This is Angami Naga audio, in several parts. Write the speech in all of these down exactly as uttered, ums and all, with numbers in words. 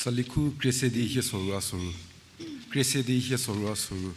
Tsali khu krie se di hie soru a soru. Krie se di hie soru a soru.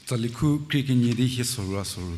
Tsali khu krie kenie di hie soru a soru.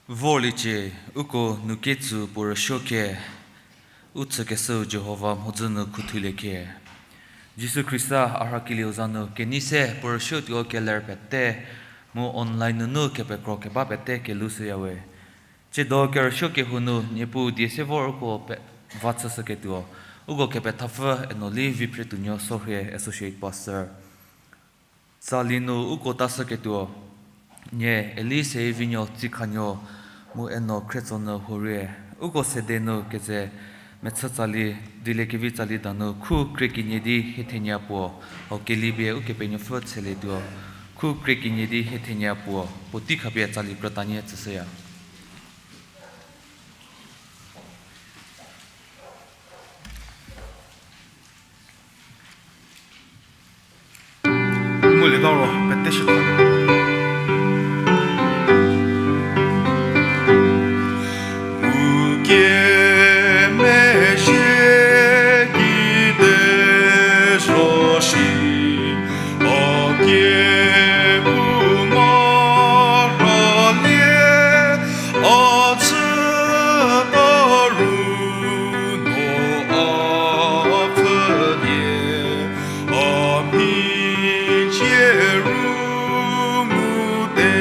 Vorliecie, uko nu ketsü puo rüsuo ke, u tsükeshüu Jihova mhodzü nu khuthulie ke. Jisu Khrista a rhakelieu za nu kenei se puo rüsuotuo keler pete, mu online nunu kepekro keba pete kelou shüyawe. Tsiedo kerüsuo kehou nu Niepuu die se vor uko pe-, va chüshüketuo, uko kepethapfü Enoli Viphretuonuo Sorhie Associate Pastor. Tsali nu uko tashüketuo, nie Eli Seivinuo Tsikhanuo mu Eno Khrietsonyü Huorie, uko sede nu keze mechü tsali, dieliekevi tsali danu khu krie kenie di hie thenie puo, hau kelipie Ukepenuopfü tshelietuo, khu krie kenie di hie thenie puo, puotei khapie tsali krütanie tsüshüya. Ngulieta ro, pete shüta. Ukemezhie kide zho shi, a kie bu ma rhalie, a tsü ta ru no a pfhülie, a mhicie ru ngu te.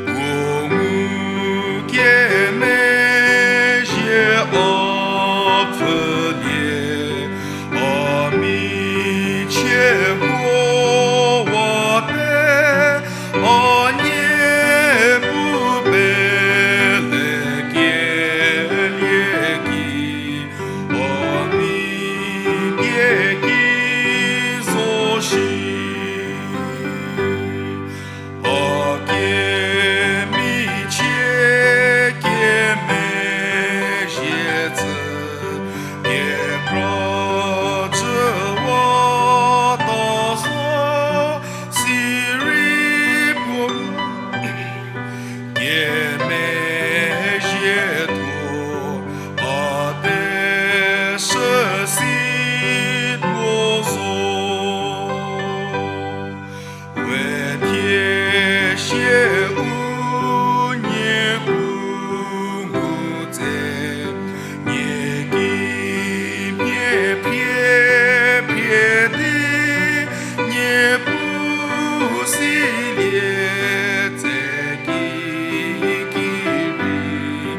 Puo ngukemezhie a pfhülie, a mhicie huo wa te, a nie pu pelekelie ki, a mhie pie ki zo shi. A kemichie kemezhie tsü, kekra tsü wa ta zo, sirei puo kemezhie tuo, a peshü si tuo zo. We thie sie u nie pu ngu tse, nie ki mhie phie phie di, nie pu silie tse ki ki rei,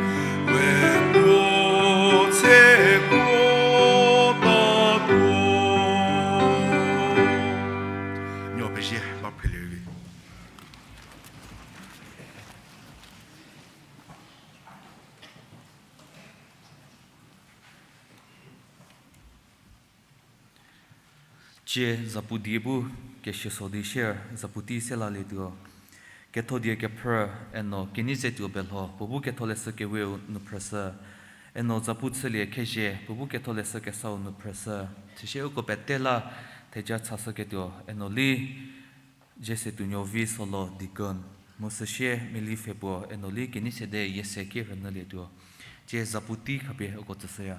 we puo tse kuo ta tuo. Nuo pezie ba phrelie rei. Tsie zapu die bu keshieso di shier zapu tei se lalietuo. Ketho die kephrü, eno kenei ze tuo belho, puo bu ketholeshü keweu nu phrüshü. Eno zapu chülie khezhie, puo bu ketholeshü kesau nu phrüshü. Süsie uko pete la theja chashüketuo, eno li Jese Tuonuo Vi Solo deacon, mu süsie meli pfhe puo eno li kenei sede yie se ki rünyülietuo. Tsie zapu tei khapie uko tsüshüya.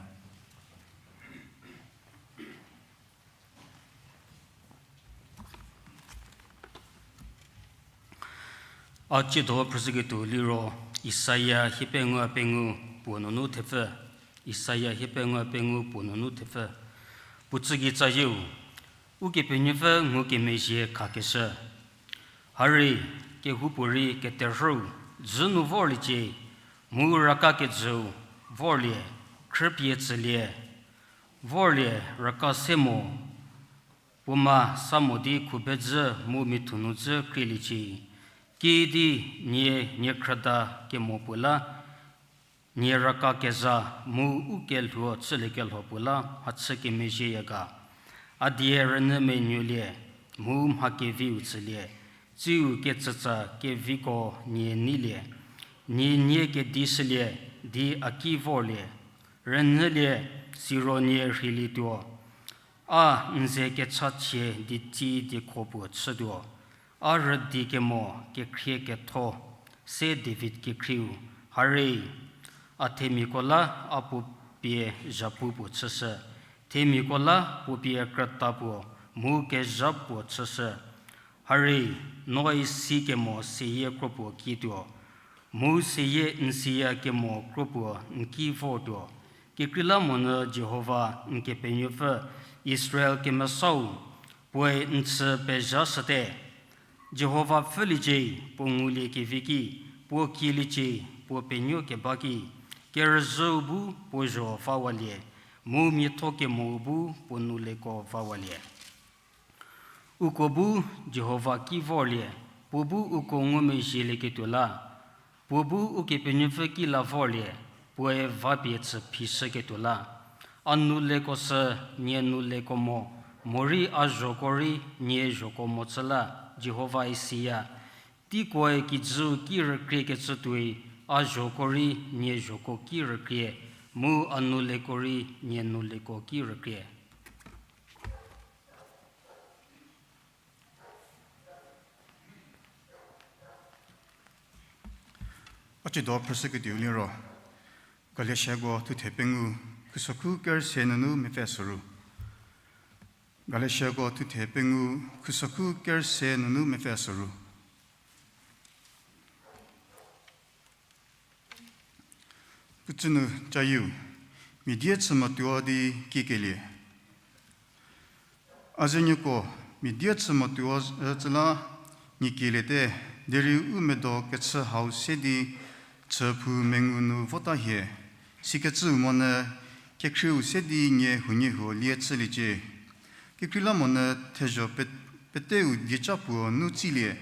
A tsiedo phrüshüketuo liro, Isaia hiepengou pengou puo nunu thepfü, Isaia hiepengou pengou puo nunu thepfü, puo tsüki tsayieu, Ukepenuopfü ngukemezhie khakeshü. Harie, kehoupuorei keterhüu, dzü nu vorliecie, mu raka kejüu, vorlie, khrüpie tsülie, vorlie, raka se mo, puoma sa mo di khubedzü mu mithu nu dzü krieliecie, kiüdi nie, nie khrüda kemo puo la, nie raka kezha mu u kelhuo chüliekelho puo la mhachü kemezhieya ga. A die rünyü menuolie, mu mha keviu tsülie, tsiu ketsütsa keviko nie neilie, nie nie kedishülie di a ki vorlie. Rünyülie, siro nie rheilietuo. A n ze kechachie di tsi diekho puo chütuo. A rüdi kemo kekhrie ketho, se David kekhrieu, harie, a themiako la a puo pie zhapu puo chüshü, themiako la puo pie krüta puo mu kezha puo chüshü. Hari, no isi kemo seyie kropuo kituo, mu seyie n siya kemo kropuo n ki vortuo. Kekreilamonyü Jihova n Kepenuopfü, Israel kemesau, puoe n chü pezhashüte. Jihova pfhüliecie, puo ngulie kevi ki, puo kieliecie, puo penuo keba ki, kerüzhüu bu puo zho vawalie, mu miatho kemo bu puo nuleko vawalie. Uko bu Jihova ki vorlie, puo bu uko ngumezhielieketuo la, puo bu Ukepenuopfü ki la vorlie, puoe vapie chü phishüketuo la. A nuleko sü nie nuleko mo, morei a zhoko rei nie zhoko mo chü la, Jihova isiya. Teikoe kijüu ki rükriekecü tuoi, a zhoko rei nie zhoko ki rükrie, mu a nuleko rei nie nuleko ki rükrie. A ciedo phrüshüketuo liro, Galatiako thuthe pengou, khusokhu kerüse nunu mepfü soru. Galatiako thuthe pengou, khusokhu kerüse nunu mepfü soru. Pucü nu cayieu, mia die chü motuo di kikelie. A ze nieko, mia die chü motuo zhü la nie kieliete, derei u medo kechü hau se di chüphou mengu nu vota hie, sikecüu monyü kekhrieu se di nie huoniehuo lie chüliecie. Kekreilamonyü thezho pe-, peteu dieca puo nu tsilie.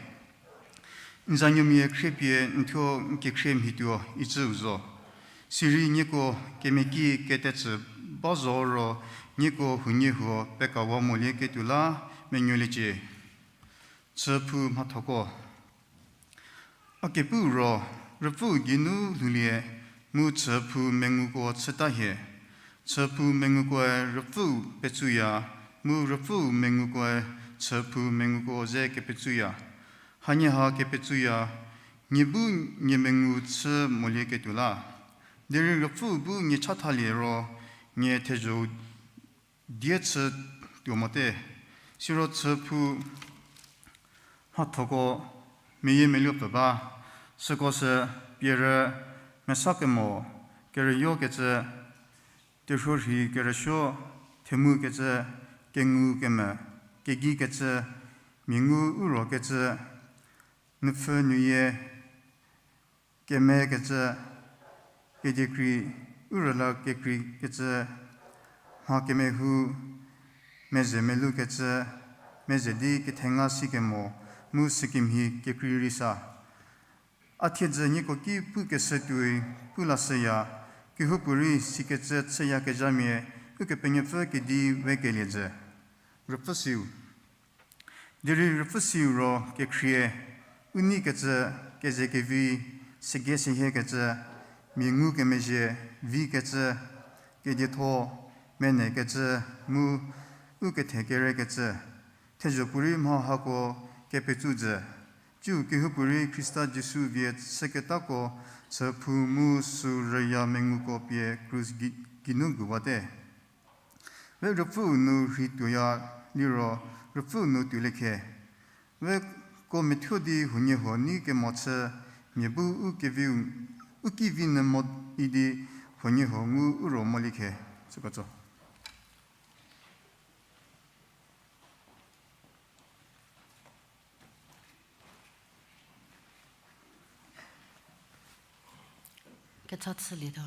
N zanuomia khriepie n thuo n kekhrie mhituo icüu zo. Sirei nieko kemeki ketetsü ba zo ro nieko huoniehuo pekawa molieketuo la menuoliecie. Chüphou mhathoko. A kepu ro, rüpfüu geinu lhoulie, mu chüphou menguko chüta hie. Chüphou mengukoe rüpfüu petsuya, mu rüpfüu mengukoe chüphou menguko ze kepetsuya. Hanie ha kepetsuya, nie bu nie mengu chü molieketuo la. Derei rüpfüu bu nie chathalie ro, nie thezho-u die chü tuo mote. Siro chüphou mhathoko meyiemeluo pfü ba, süko sü pierü, mesa kemo, kerüyokecü, terhuo rhi kerüsuo, themukecü, kengu kemü, kegikecü, mia ngu u rokecü, nupfhü nuyie, kemekecü, kediekrei, u rüla kekreikecü, mha kemehou, meze melukecü, meze di kethenga sikemo, mu sükemhie kekrei rei sa. A thiedzü nieko ki pukeshü tuoi pu lashüya, kehoupuorei sikecü chüyakezhamia, Ukepenuopfü kedi wekelie jü. Rüpfü siu. Derei rüpfü siu ro kekhrie, u neikecü, kezekevi, sege sehiekecü, mia ngukemezhie, vikecü, kedietho, menekecü, mu u kethekerekecü, thezho puorei mha hako kepetsu jü. Tsiu kehoupuorei Khrista Jisu vie chüketako chüphou mu sü rüya menguko pie krus gei-, geinu guwate. We rüpfüu nu rhei tuoya liro rüpfüu nu tuolie khe. We ko methuo di huoniehuo nei kemo chü mia bu u keviu, u ki vi nyü mo idi huoniehuo ngu u ro molie khe. Süko tso. Kecha chülietuo.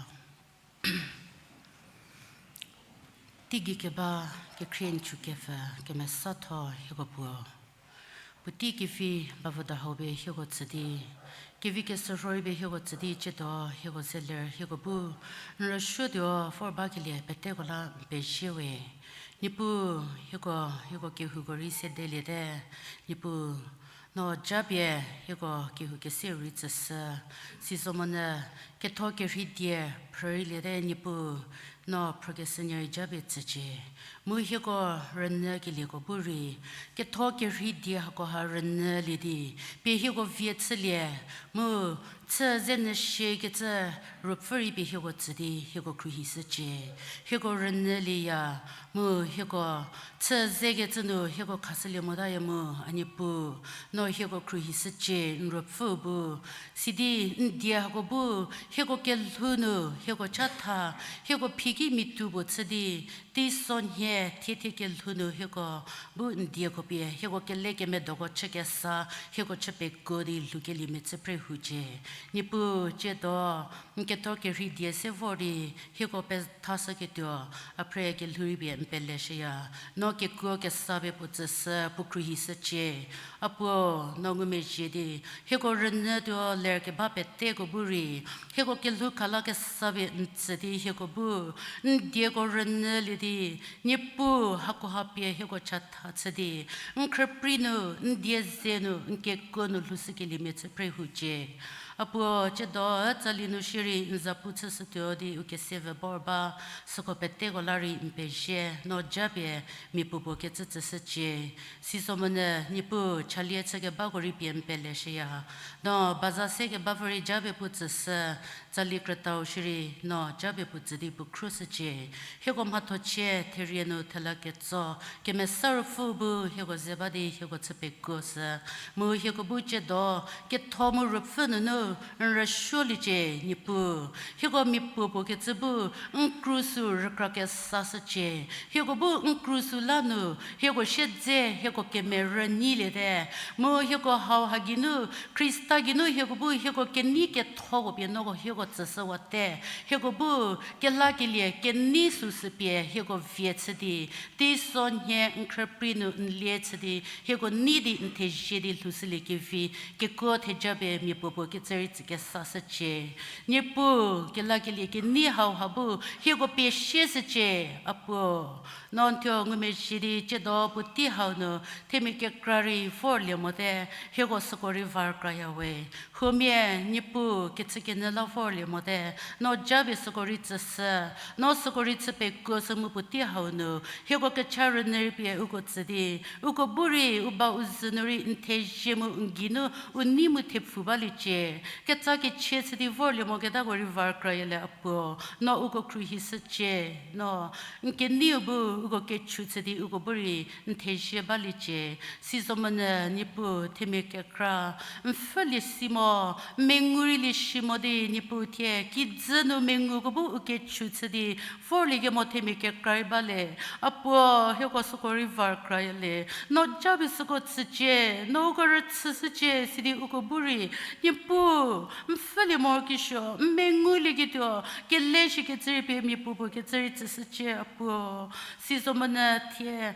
Teigei keba kekhrie n chükepfü kemesatho hieko puo. Puotei kevi bavüdo hau pie hieko tsü di, kevi keshürhorei pie hieko tsü di ciedo hieko ze ler hieko bu n rüsuotuo vor bakelie peteko la n pezie we. Niepuu, hieko, hieko kehouko rei sedeliete, Niepuu, no japie hieko kehou kese rei tsüshü, sizomonyü ketho kerhei die phrüreiliete Niepuu, No phrükeshü nyü rei japie tsücie. Mu hieko rünyükelieko bu rei, ketho kerhei die hakoha rünyülie di, pie hieko vie chülie, mu chü ze nyü shiekecü ruopfü rei pie hieko tsü di hieko khruohishücie. Hieko rünyülieya, mu hieko chü zekecü nu hieko khashülie motaya mu, a Niepuu, no hieko khruohishücie, n ruopfü bu. Sidi n die hako bu, hieko kelhou nu, hieko chatha, hieko phiki mitu puo chü di, teisonhie thie thie kelhou nu hieko bu n dieko pie, hieko kele kemedoko chükesa, hieko chü pekuo di lhoukeliemia chü phre hucie. Niepuu, tsiedo, n ketho kerhei die se vor di, hieko pethashüketuo, a phre kelhou rei pie n peleshüya. No kekuo kesa pie puo tsüshü, puo khruohishücie. A puo, no ngumezhie di, hieko rünyütuo ler keba peteko bu rei, hieko kelhou khala kesa pie n tsü di hieko bu, n dieko rünyülie di, Niepuu hakoha pie hieko chatha chü di, n khrüprei nu, n die ze nu, n kekuo nu lhoushükeliemia chü phre hucie. A puo, tsiedo, tsali nu shierei n zapu chüshütuo di u kese vü bor ba, süko peteko la rei n pezie, no japie mia puopuo kecü tsüshücie. Sizomonyü Niepuu chalie chükebako rei pie n peleshüya. No baza se kebapfü rei japie puo tsüshü, tsali krütau shierei no japie puo tsü di puo khruoshücie. Hieko mhathochie therie nu thela ketso, Kemesa Ruopfü bu hieko ze ba di hieko chü pekuoshü. Mu hieko bu tsiedo, ketho mu ruopfü nunu n rüsuoliecie, Niepuu. Hieko mia puopuo kecü bu n krus-u rükra kesashücie. Hieko bu n krus-u la nu, hieko siedze, hieko kemerü nyiliete. Mu hieko hauha geinu, Khrista geinu hieko bu hieko kenei kethoko pie noko hieko tsüshüwate. Hieko bu kelakelie kenei süsü pie hieko vie chü di, teisonhie n khrüprei nu n lie chü di, hieko nei di n thezie di lhoushülie kevi, kekuo theja pie mia puopuo kecü rei tsü kesashücie. Niepuu, kelakelie kenei hauha bu hieko pie sieshücie, a puo. No n thuo ngumezhie di tsiedo puotei hau nu, themia kekra rei vorlie mote, hieko süko rei va rükraya we. Huomia, Niepuu, kechükenyü la vorlie mote, no japie süko rei tsüshü, no süko rei chü pekuoshü mu puotei hau nu, hieko kecha rünyü rei pie uko tsü di, uko bu rei, u ba u zhü nu rei n thezie mu n geinu, u nei mu thepfu baliecie. Ketsa kechie chü di vorlie moketako rei va rükraya le a puo, no uko khruohishücie, no n keneiu bu uko kechu chü di uko bu rei n thezie baliecie. Sizomonyü Niepuu themia kekra, n pfhülie si mo, mengu rei lie si mo di Niepuu thie, kijü nu menguko bu u kechu chü di, vorlie kemo themia kekra rei ba le, a puo, hieko süko rei va rükraya le, no japie süko tsücie, no uko rüchüshücie, sidi uko bu rei, Niepuu, n pfhülie morokesuo, n mengulieketuo, kele shikecü rei pie mia puopuo kecü rei tsüshücie, a puo. Sizomonyü thie,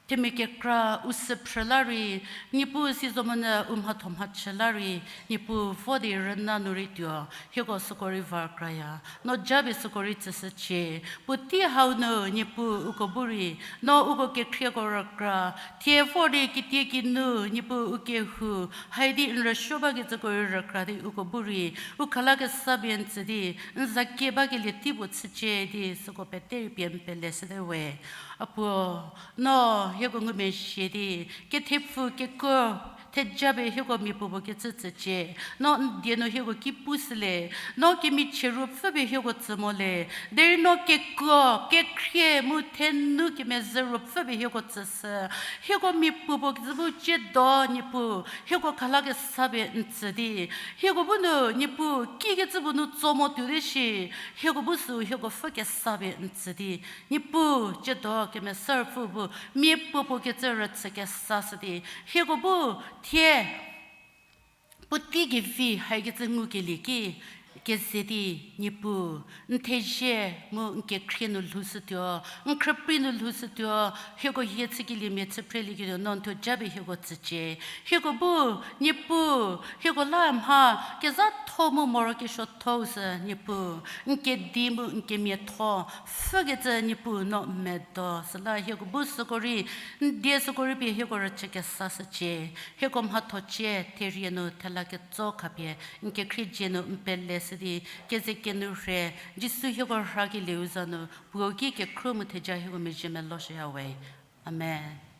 themia kekra u sü phrü la rei, Niepuu sizomonyü u mhatho mhachü la rei, Niepuu vo di rüna nu rei tuo, hieko süko rei va rükraya, no japie süko rei tsüshücie, puotei hau nu Niepuu uko bu rei, no uko kekhrieko rükra, thie vor di kitiekinu Niepuu u kehou, haidi n rüsuo bakecüko rei rükra di uko bu rei, u khala kesa pie n tsü di, n za kie bakelie tei puo chücie di süko pete rei pie n peleshüte we. A puo, no hieko ngumezhie di, kethepfu kekuo, theja pie hieko mia puopuo kecü tsücie, no n die nu hieko ki pushülie, no kemichie ruopfü pie hieko tsü mo le, derei no kekuo, kekhrie mu thenu kemezhü ruopfü pie hieko tsüshü, hieko mia puopuo kecü bu tsiedo Niepuu, hieko khala kesa pie n tsü di, hieko bu nu Niepuu kikecü puo nu tso mo tuo di shi, hieko bu sü hieko pfhü kesa pie n tsü di, Niepuu tsiedo Kemesa Ruopfü bu mia puopuo kecü rüchü kesashü di, hieko bu thie puotei kevi haikecü ngukelie ki, keze di Niepuu, n thezie mu n kekhrie nu lhoushütuo, n khrüprei nu lhoushütuo, hieko hie chükeliemia chü phrelieketuo no n thuo japie hieko tsücie. Hieko bu, Niepuu, hieko la mha kezhatho mu morokesuothou sü Niepuu, n kedi mu n kemiatho pfhükecü Niepuu no medo, süla hieko bu süko rei, n die süko rei pie hieko rüchü kesashücie. Hieko mhathocie, therie nu thela ketso khapie n kekhrie dzie nu n pele di, keze kenu rhe, Jisu hieko rhakelieu za nu puo ki kekhruohi mu theja hieko mezhie meloshüya we. Amen.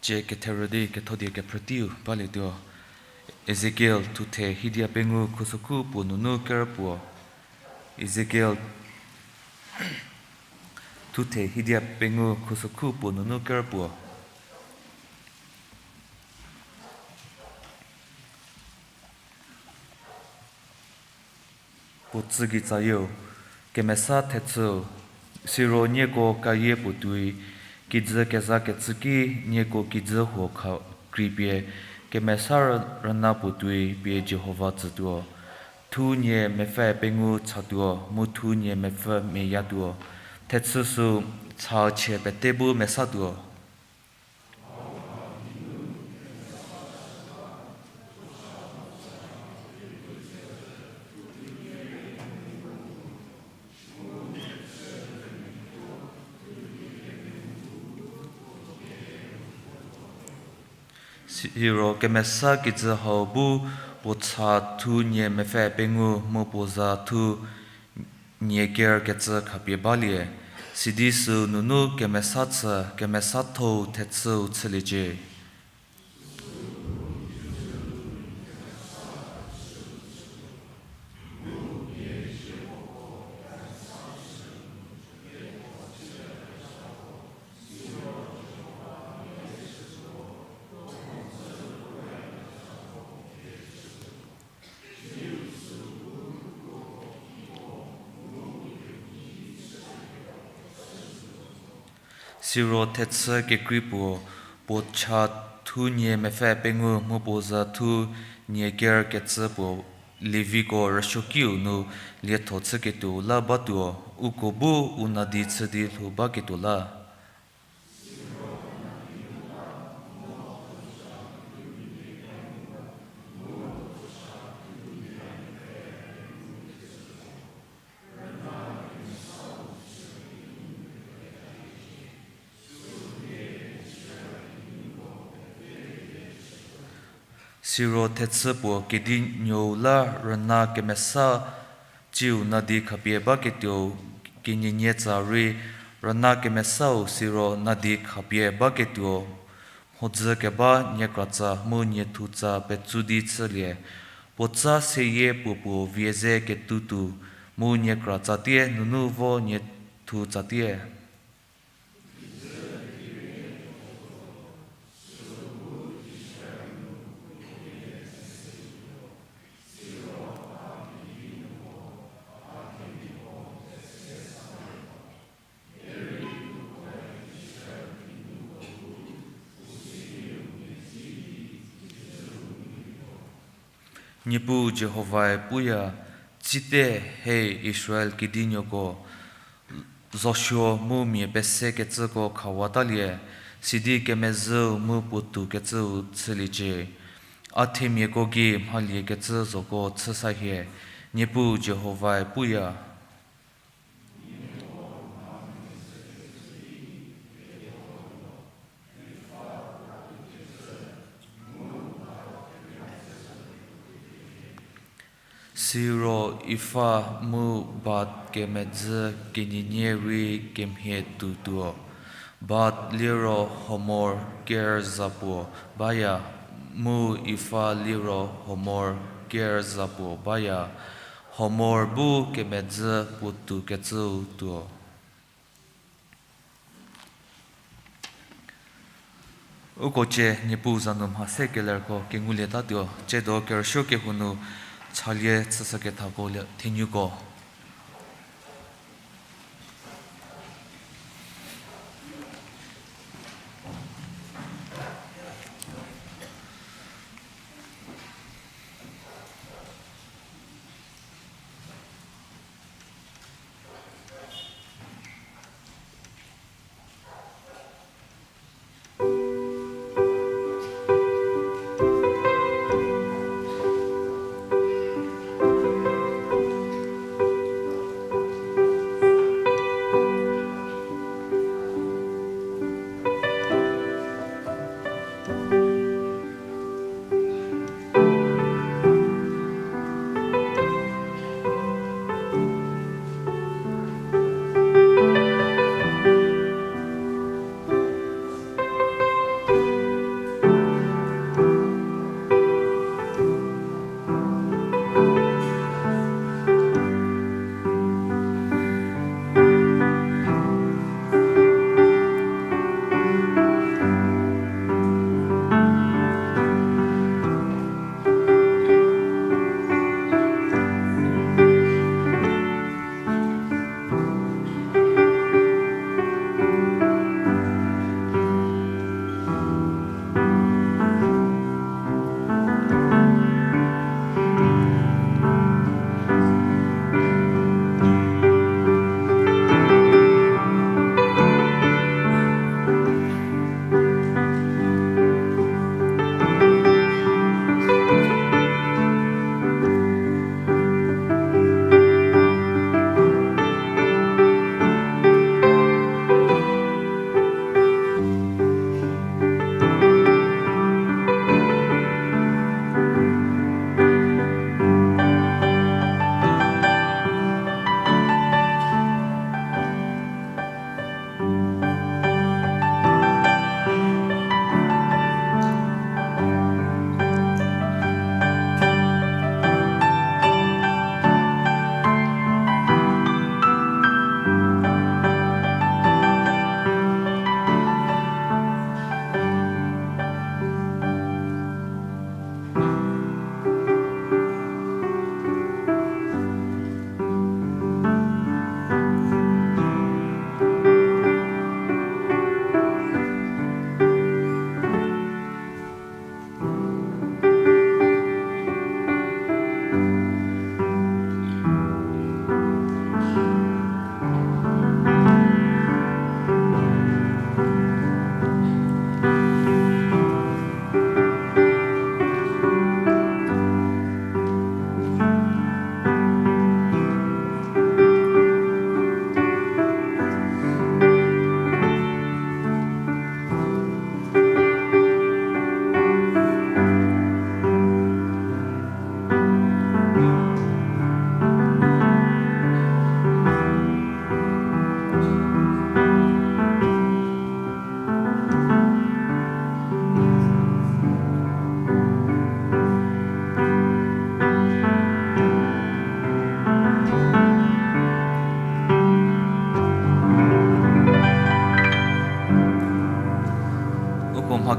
Cie ketherü di kethodie kephrüteiu balietuo. Ezekiel thuthe hidia pengou khusokhu puo nunu kerpuo. Ezekiel thuthe hidia pengou khusokhu puo nunu kerpuo. Puo tsü gei tsayieu, kemesa thechüu, siro nieko kayie puo tuoi, kijü kezakecü ki nieko kijü huo kha krei pie, kemesa rü-, rüna puo tuoi pie Jihova tsütuo. Thu nie mepfü pengou chatuo, mu thu nie mepfü meyatuo. Thechü sü chachie pete bu mesatuo. Siro kemesa kijü hau bu puo cha thu nie mepfü pengou mu puo za thu nie ker kecü khapie balie, sidi sü nunu kemesa chü, kemesa thou thechüu chüliecie. Siro thechü kekrei puo, puo cha thu nie mepfü pengou mu puo za thu nie ker kecü puo, Leviko rüsuokiu nu lietho chüketuo la batuo, uko bu u nadi chü di lhou baketuo la. Siro thechü puo kedinuou la rüna kemesa tsiu nadi khapie baketuou, kenienie tsa rei rüna kemesau siro nadi khapie baketuo, mhodzü keba niekratsa mu niethutsa petsu di chülie, puotsa seyie puo puo vie ze ketutuo, mu niekratsa tie nunu vo niethutsa tie. Niepuu Jihovae puya, Tsite he Israel kedinuoko, zosuo mu mia pesekecüko khawatalie, sidi kemezhüu mu puotoukecüu chüliecie. A themiako gei mhaliekecü zoko chüsa hie, Niepuu Jihovae puya. Siro epha mu bat kemedzü kenienie rei kemhie tuotuo. Bat liro homor ker za puo baya, mu epha liro homor ker za puo baya, homor bu kemedzü puotoukecüu tuo. Uko cie Niepuu za nu mha se kelerko kengulietatuo, tsiedo kerüsuo kehou nu chalie chüshükethako le thenuko.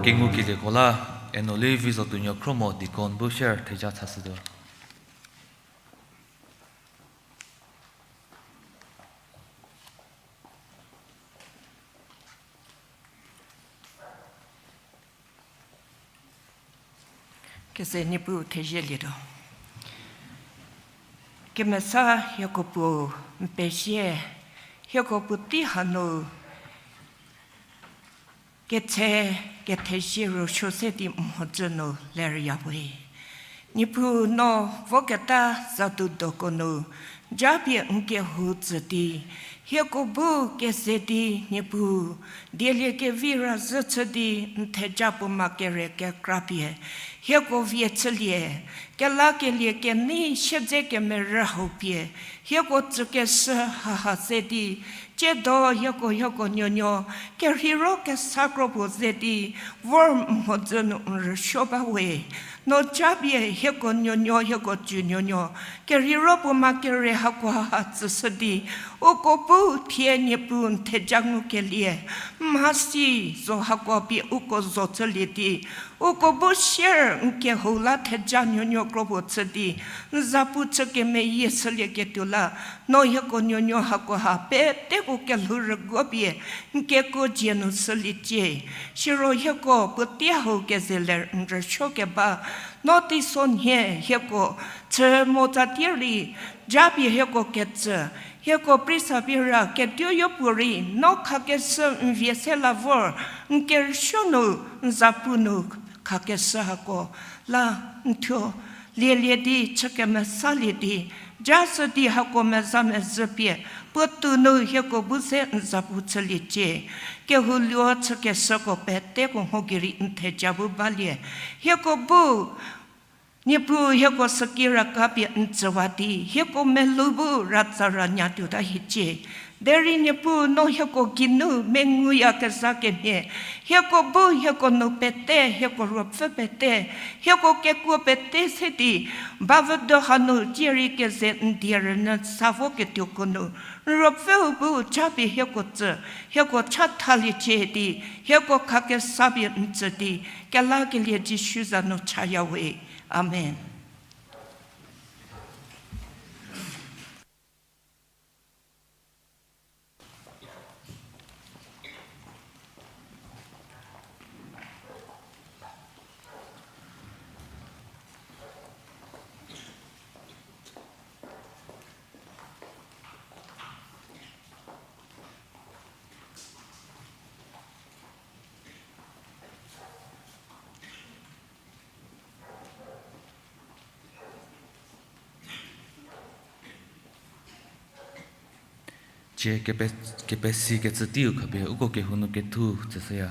Kengukelieko la, Enoli Vizotuonuo Khromo deacon bu share theja chashütuo. Kese Niepuu thezielietuo. Kemesa hieko Puo, n pezie, hieko puotei hanu ketse kethezie rüsuo se di mhodzü nu lerya we. Niepuu no voketa zadu doko nu, japie n kehou tsü di, hieko bu keze di Niepuu, dieliekevi razhü chü di n theja puo ma kere kekra pie, hieko vie chülie, kelakelie kenei siedze kemerü hau pie, hieko tsükeshü haha ze di, tsiedo hieko hieko nuonuo, kerheiro kesa kro puo ze di, vor mhodzü nu n rüsuo ba we. No japie hieko nuonuo hieko cü nuonuo, kerheiro puo ma kere hakoha tsüshü di, uko bu thie Niepuu n theja ngukelie, mhasi zo hako pie uko zo chülie di, uko bu sier n kehou la theja nuonuo kro puo chü di, n zapu chü kemeyie shülieketuo la, no hieko nuonuo hakoha peteko kelhou rüguo pie n kekuo dzie nu shüliecie. Siro hieko puotei hau keze ler n rüsuo keba, no teisonhie hieko chü motsa tie rei, japie hieko ketsü, hieko prisa pie ra ketuoyo puorei, no khakeshü n vie se la vor, n kerüsuo nu, n zapu nu khakeshü hako la n thuo lielie di chü kemesalie di, jashü di hako meza mezhü pie, puotou nu hieko bu se n zapu chüliecie. Kehou luo chükeshüko peteko mho gei rei n theja bu balie. Hieko bu Niepuu hieko süki raka pie n tsüwa di, hieko melou bu ratsa ranyatuota hiecie. Derei Niepuu no hieko geinu menguyakezha kemhie, hieko bu hieko nou pete, hieko ruopfü pete, hieko kekuo pete se di, bavüdo hanu tsie rei keze n die rünyü sa voketuoko nu, n ruopfüu bu japie hieko tsü, hieko chathaliecie di, hieko khakesa pie n tsü di, kelakelie Jisu za nu chaya we. Amen. Cie kepe-, kepesi kecü teiu khapie uko kehou nu kethu tsüshüya.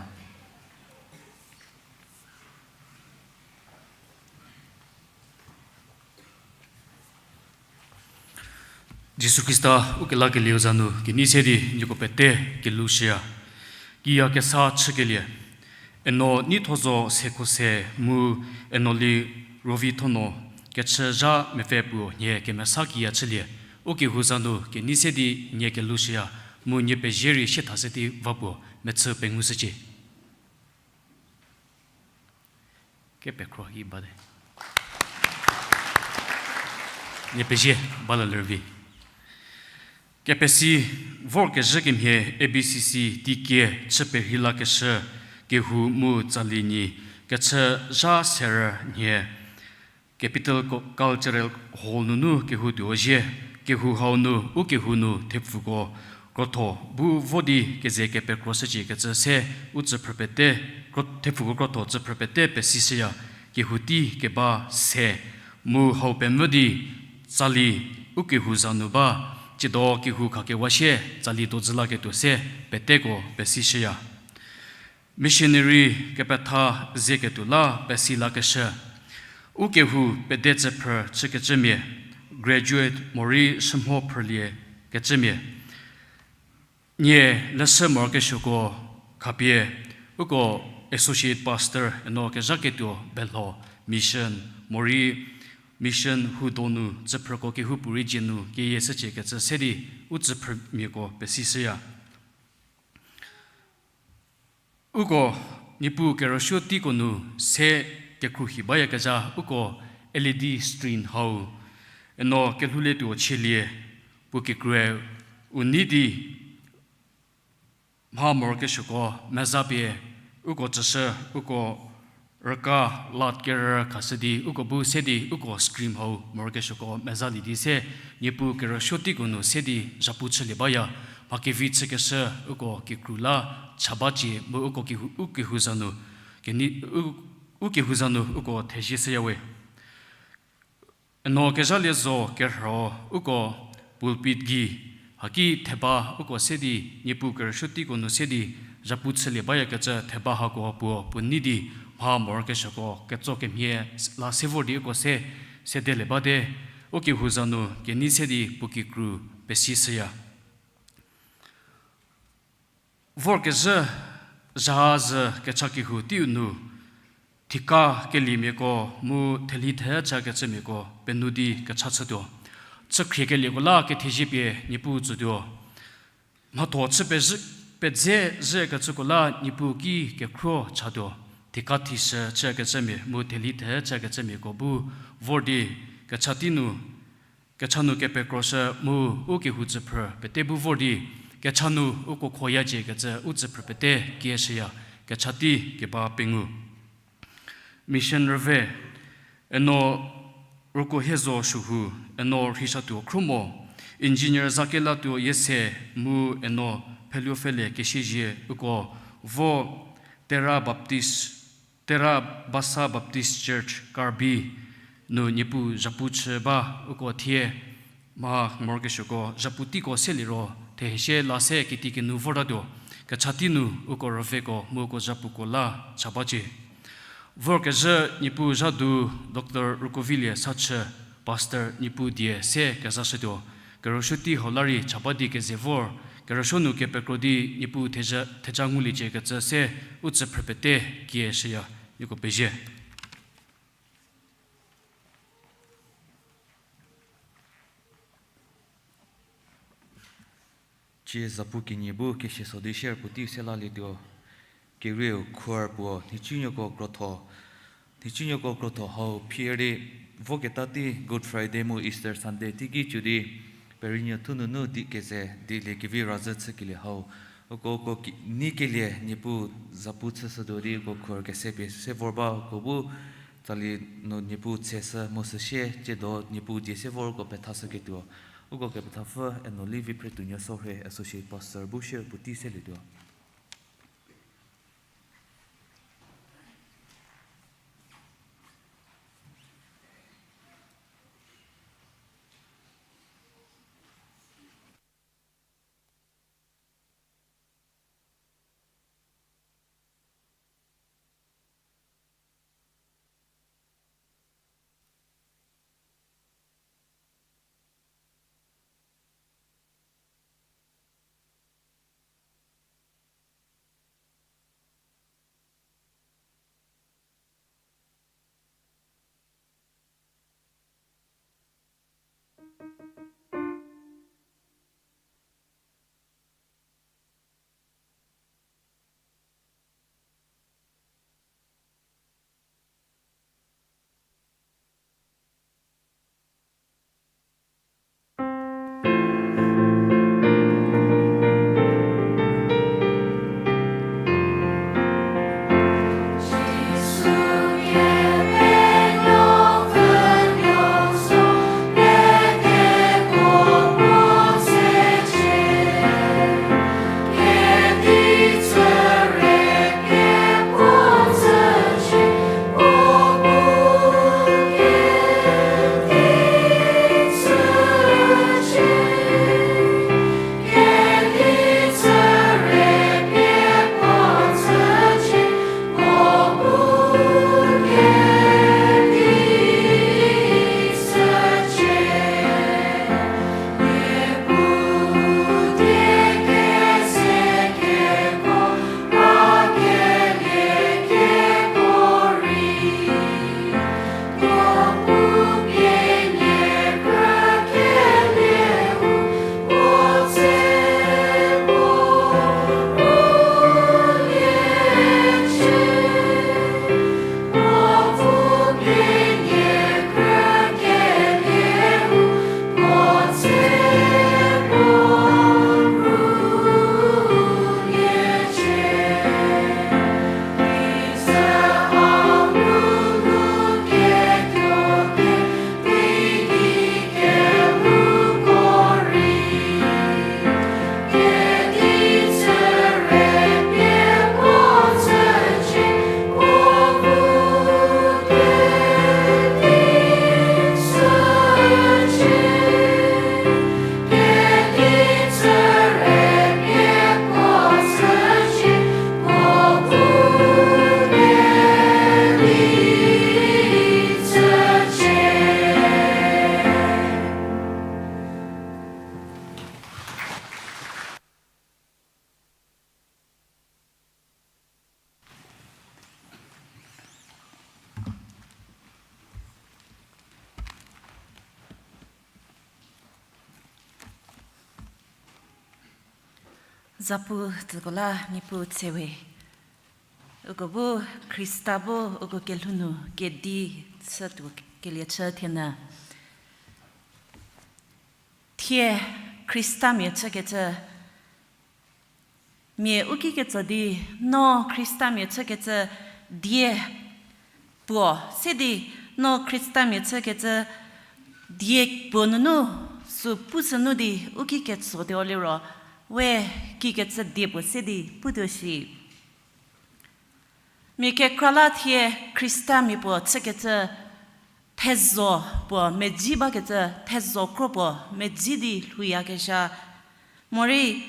Jisu Khrista ukelakelieu za nu kenei se di nieko pete kelhou shüya. Kiya kesa chükelie. Eno Neithozo Sekhose mu Enoli Rovithonuo kechü zha mepfü puo nhie kemesa kiya chülie. Ukehou za nu kenei se di nie kelhou shüya mu nie pezie rei sietha se di va puo mechü pengushücie. Kepekhro ki bate. Nie pezie, bala lervi. Kepesi vorkezhü kemhie A B C C tikie chü perhei lakeshü kehou mu tsali nyi kechü zha serü nhie Capital Co-, Cultural Hall nunu kehou tuo zhie, kehou hau nu, ukehou nu thepfuko krotho bu vo di keze kepekro shücie kecü se, u tsüphrü pete, kro-, thepfuko krotho tsüphrü pete pesishüya, kehou tei keba se, mu hau pemvü di tsali ukehou za nu ba, tsiedo kehou khakewa sie tsali dozü laketuo se, peteko pesishüya. Missionary kepetha ze ketuo la pesi lakeshü. Ukehou pede tsüphrü chükecümia, graduate morei shümho phrülie kecümia. Nie leshü morokesuoko khapie, uko associate pastor eno kezhaketuo belho mission morei mission hu donu tsüphrüko kehoupuorei dzie nu keyie shücie kecü se di u tsüphrümiako pesishüya. Uko Niepuu kerüsuo teiko nu se kekruhi bayakezha uko L E D screen hau, eno kelhouletuo chielie puo kekrue u nei di mha morokesuoko meza pie uko tsüshü, uko rüka light kerü khashü di uko bu se di uko screen hau morokesuoko mezalie di se, Niepuu kerüsuo teiko nu se di zhapu chülie baya, mha kevi chükeshü uko kikru la cha bacie mu uko kehou, u kehou za nu, kenei, u, u kehou za nu uko thezie shüyawe. Eno kezhalie zo kerhüo uko pulpit gei, haki theba uko se di, Niepuu kerüsuo teiko nu se di zhapu chülie bayakecü theba hako puo puo nei di mha morokesuoko ketso kemhie la se vor di uko se, sedelie bate, u kehou za nu kenei se di puo kikru pesi shüya. Vorkezhü zha zhü kecha kehou teiu nu, thika keliemiako mu thelhi the chakecümiako penuo di kecha chütuo. Chükhriekeliekola kethezie pie Niepuu tsütuo. Mhatho chü pezhü, pedze zhükecüko la Niepuu ki kekhruo chatuo. Thika thishü chakecümia mu thelhi the chakecümiako bu vor di kecha tei nu, kecha nu kepekroshü mu u kehou tsüphrü pete bu vor di, kecha nu uko khoyaciekecü u tsüphrü pete kieshüya, kecha tei keba pengou. Mission rüve, eno Rokohiezo Shuhu, eno Rhishatuo Khrumo, Engineer Zakelatuo Yiese mu eno Pheluopfele Kesiezie uko vo Tera Baptist, Tera Basa Baptist Church, Karbi nu Niepuu zhapu chü ba uko thie mha morokesuoko zhapu teiko seliro thehesie la se kiti kinu vortatuo, kecha tei nu uko rüveko mu uko zhapuko la cha bacie. Vorkezhü Niepuu zha du Doctor Rokovilie Sachü, Pastor Niepuu die se kezashütuo, kerüsuo tei hau la rei cha ba di keze vor, kerüsuo nu kepekro di Niepuu theja, theja ngulieciekecü se u tsüphrü pete kieshüya, nieko pezie. Cie zapu kenie bu kesie so di share puotei se lalietuo. Kerieu choir puo, nhicunuoko krotho, nhicunuoko krotho hau phir di, voketa tei Good Friday mu Easter Sunday teiki cü di, Perinuo thununu di keze dieliekevi razhü chükelie hau, uko, uko ki, neikelie Niepuu zapu chüshütuo di uko choir kese pie se vor ba, uko bu tsali nu Niepuu tseshü mu süsie tsiedo Niepuu die se vor uko pethashüketuo. Uko kepethapfü eno Livi Phretuonuo Sorhie, Associate Pastor bu share puotei selietuo. Zapu tsüko la Niepuu tsewe. Uko bu Khrista bu uko kelhou nu kedi chütuo kelie chü thienyü. Thie Khristamia chükecü, mia u ki ketso di, no Khristamia chükecü die puo se di, no Khristamia chükecü die puo nunu, sü pu sünu di u ki ketso tuo liro, we kikecü die puo se di putuo shi. Mia kekra la thie Khristamia puo chükecü thezho puo medzi bakecü, thezho kro puo medzi di lhouyakezha. Morei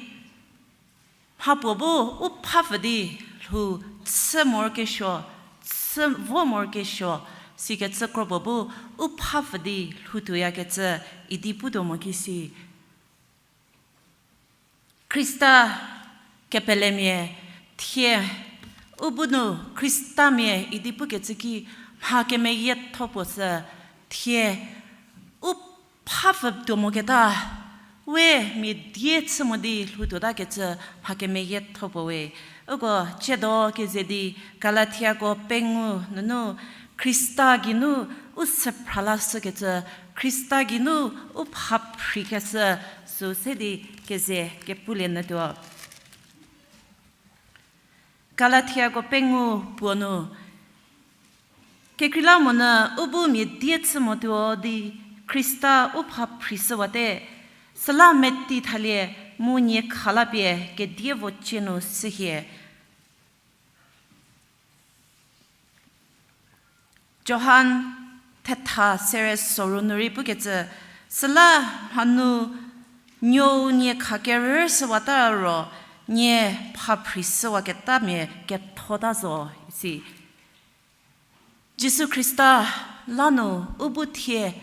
mhapuo bu u phapfü di lhou chü morokesuo, chü vo morokesuo, sikecü kro puo bu u phapfü di lhoutuoyakecü idi putuo mo ki si. Khrista kepelemia thie u bu nu Khristamia idi pukecü ki mha kemeyietho puo sü thie u phapfü tuo moketa, we mia die chü mo di lhoutuotakecü mha kemeyietho puo we. Uko ciedo keze di Galatiako pengou nunu Khrista geinu u süphra lashükecü, Khrista geinu u phaphrikeshü sü se di keze kepulie nyütuo. Galatiako pengou puo nu, kekreilamonyü u bu mia die chü motuo di Khrista u phaphrishüwate, süla meti thalie mu nie khalapie kedie vo cie nu shühie. Johan thetha sere soru nu rei pukecü, süla mhanu nuou nie khakerüshüwata ro nie phaphrishüwaketamia kethota zo, isi. Jisu Khrista la nu u bu thie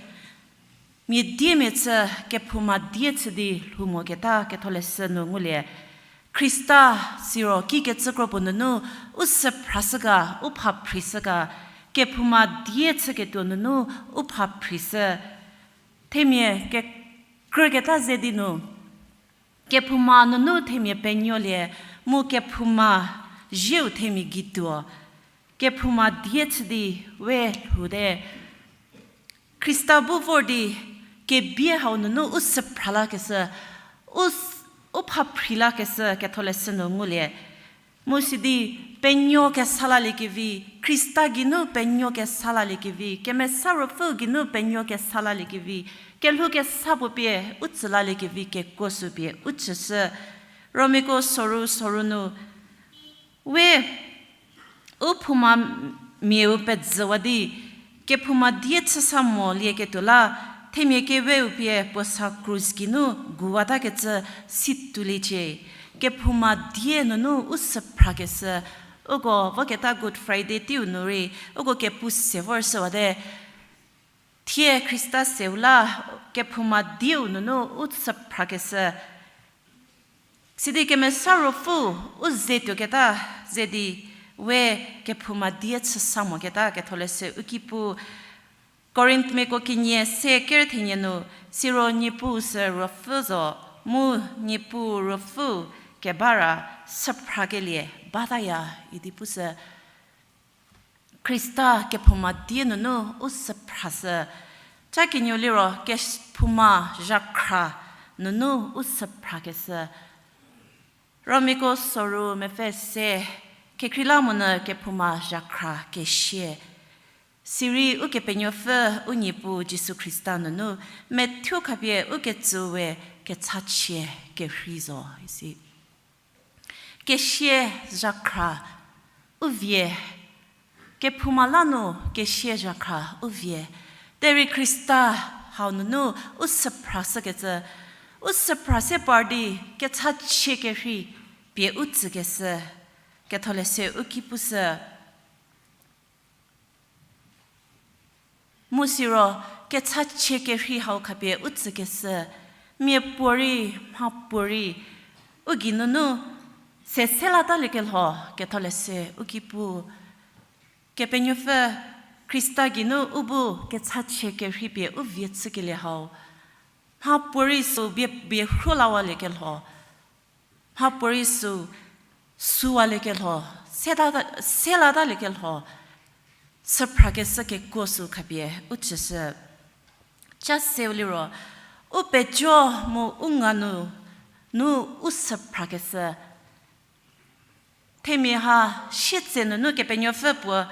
mia diemia chü kephouma die chü di lhou moketa Ketholeshü nu ngulie. Khrista siro kikecü kro puo nunu u süphrashü ga, u phaphrishü ga, kephouma die chüketuo nunu u phaphrishü. Themia kekrüketa ze di nu, kephouma nunu themia penuolie, mu kephouma zieu themia gei tuo, kephouma die chü di we lhou te. Khrista bu vor di kebie hau nunu u süphra lakeshü, u s-, u phaphri lakeshü Ketholeshü nu ngulie. Mu sidi penuo kesa laliekevi, Khrista geinu penuo kesa laliekevi, Kemesa Ruopfü geinu penuo kesa laliekevi, kelhou kesa puo pie u tsü laliekevi kekuo sü pie u tsüshü. Romiko soru soru nu, we u phouma miau pezüwa di, kephouma die chü sa molieketuo la, themia keweu pie puo sa krus geinu guwatakecü si tuoliecie. Kephouma die nunu u süphrakeshü, uko voketa Good Friday teiu nu rei uko kepu se vorshüwate. Thie Khrista seu la kephouma dieu nunu u süphrakeshü. Sidi Kemesa Ruopfü u ze tuoketa ze di we kephouma die chü sa moketa Ketholeshü u ki pu. Korinthmiako kenie se kerethenie nu, siro Niepuu sü Ruopfü zo, mu Niepuu Ruopfü keba ra süphrakelie bataya idi pushü. Khrista kephouma die nunu u süphrashü. Ca kenuo liro kephouma zhakhra nunu u süphrakeshü. Romiko soru mepfü se, kekreilamonyü kephouma zhakhra kesie. Sirei Ukepenuopfü u Niepuu Jisu Khrista nunu methuo khapie ukecü we kechachie kerhei zo isi. Kesie zhakhra u vie, kephouma la nu kesie zhakhra u vie. Derei Khrista hau nunu u süphrashükecü, u süphra se par di kechachie kerhei pie u tsükeshü, Ketholeshü u ki pushü. Mu siro kechachie kerhei hau khapie u tsükeshü, miapuorei, mhapuorei, u geinunu se se lataliekelho, Ketholeshü u ki pu. Kepenuopfü Khrista geinu u bu kechachie kerhei pie u vie chükelie hau, mhapuorei sü bie, bie rhulawaliekelho. Mhapuorei sü, süwaliekelho, seta, selataliekelho, süphrakeshü kekuo sü khapie u tsüshü. Cha seu liro, u pejo mu u nga nu, nu u süphrakeshü. Themia ha sietse nunu Kepenuopfü puo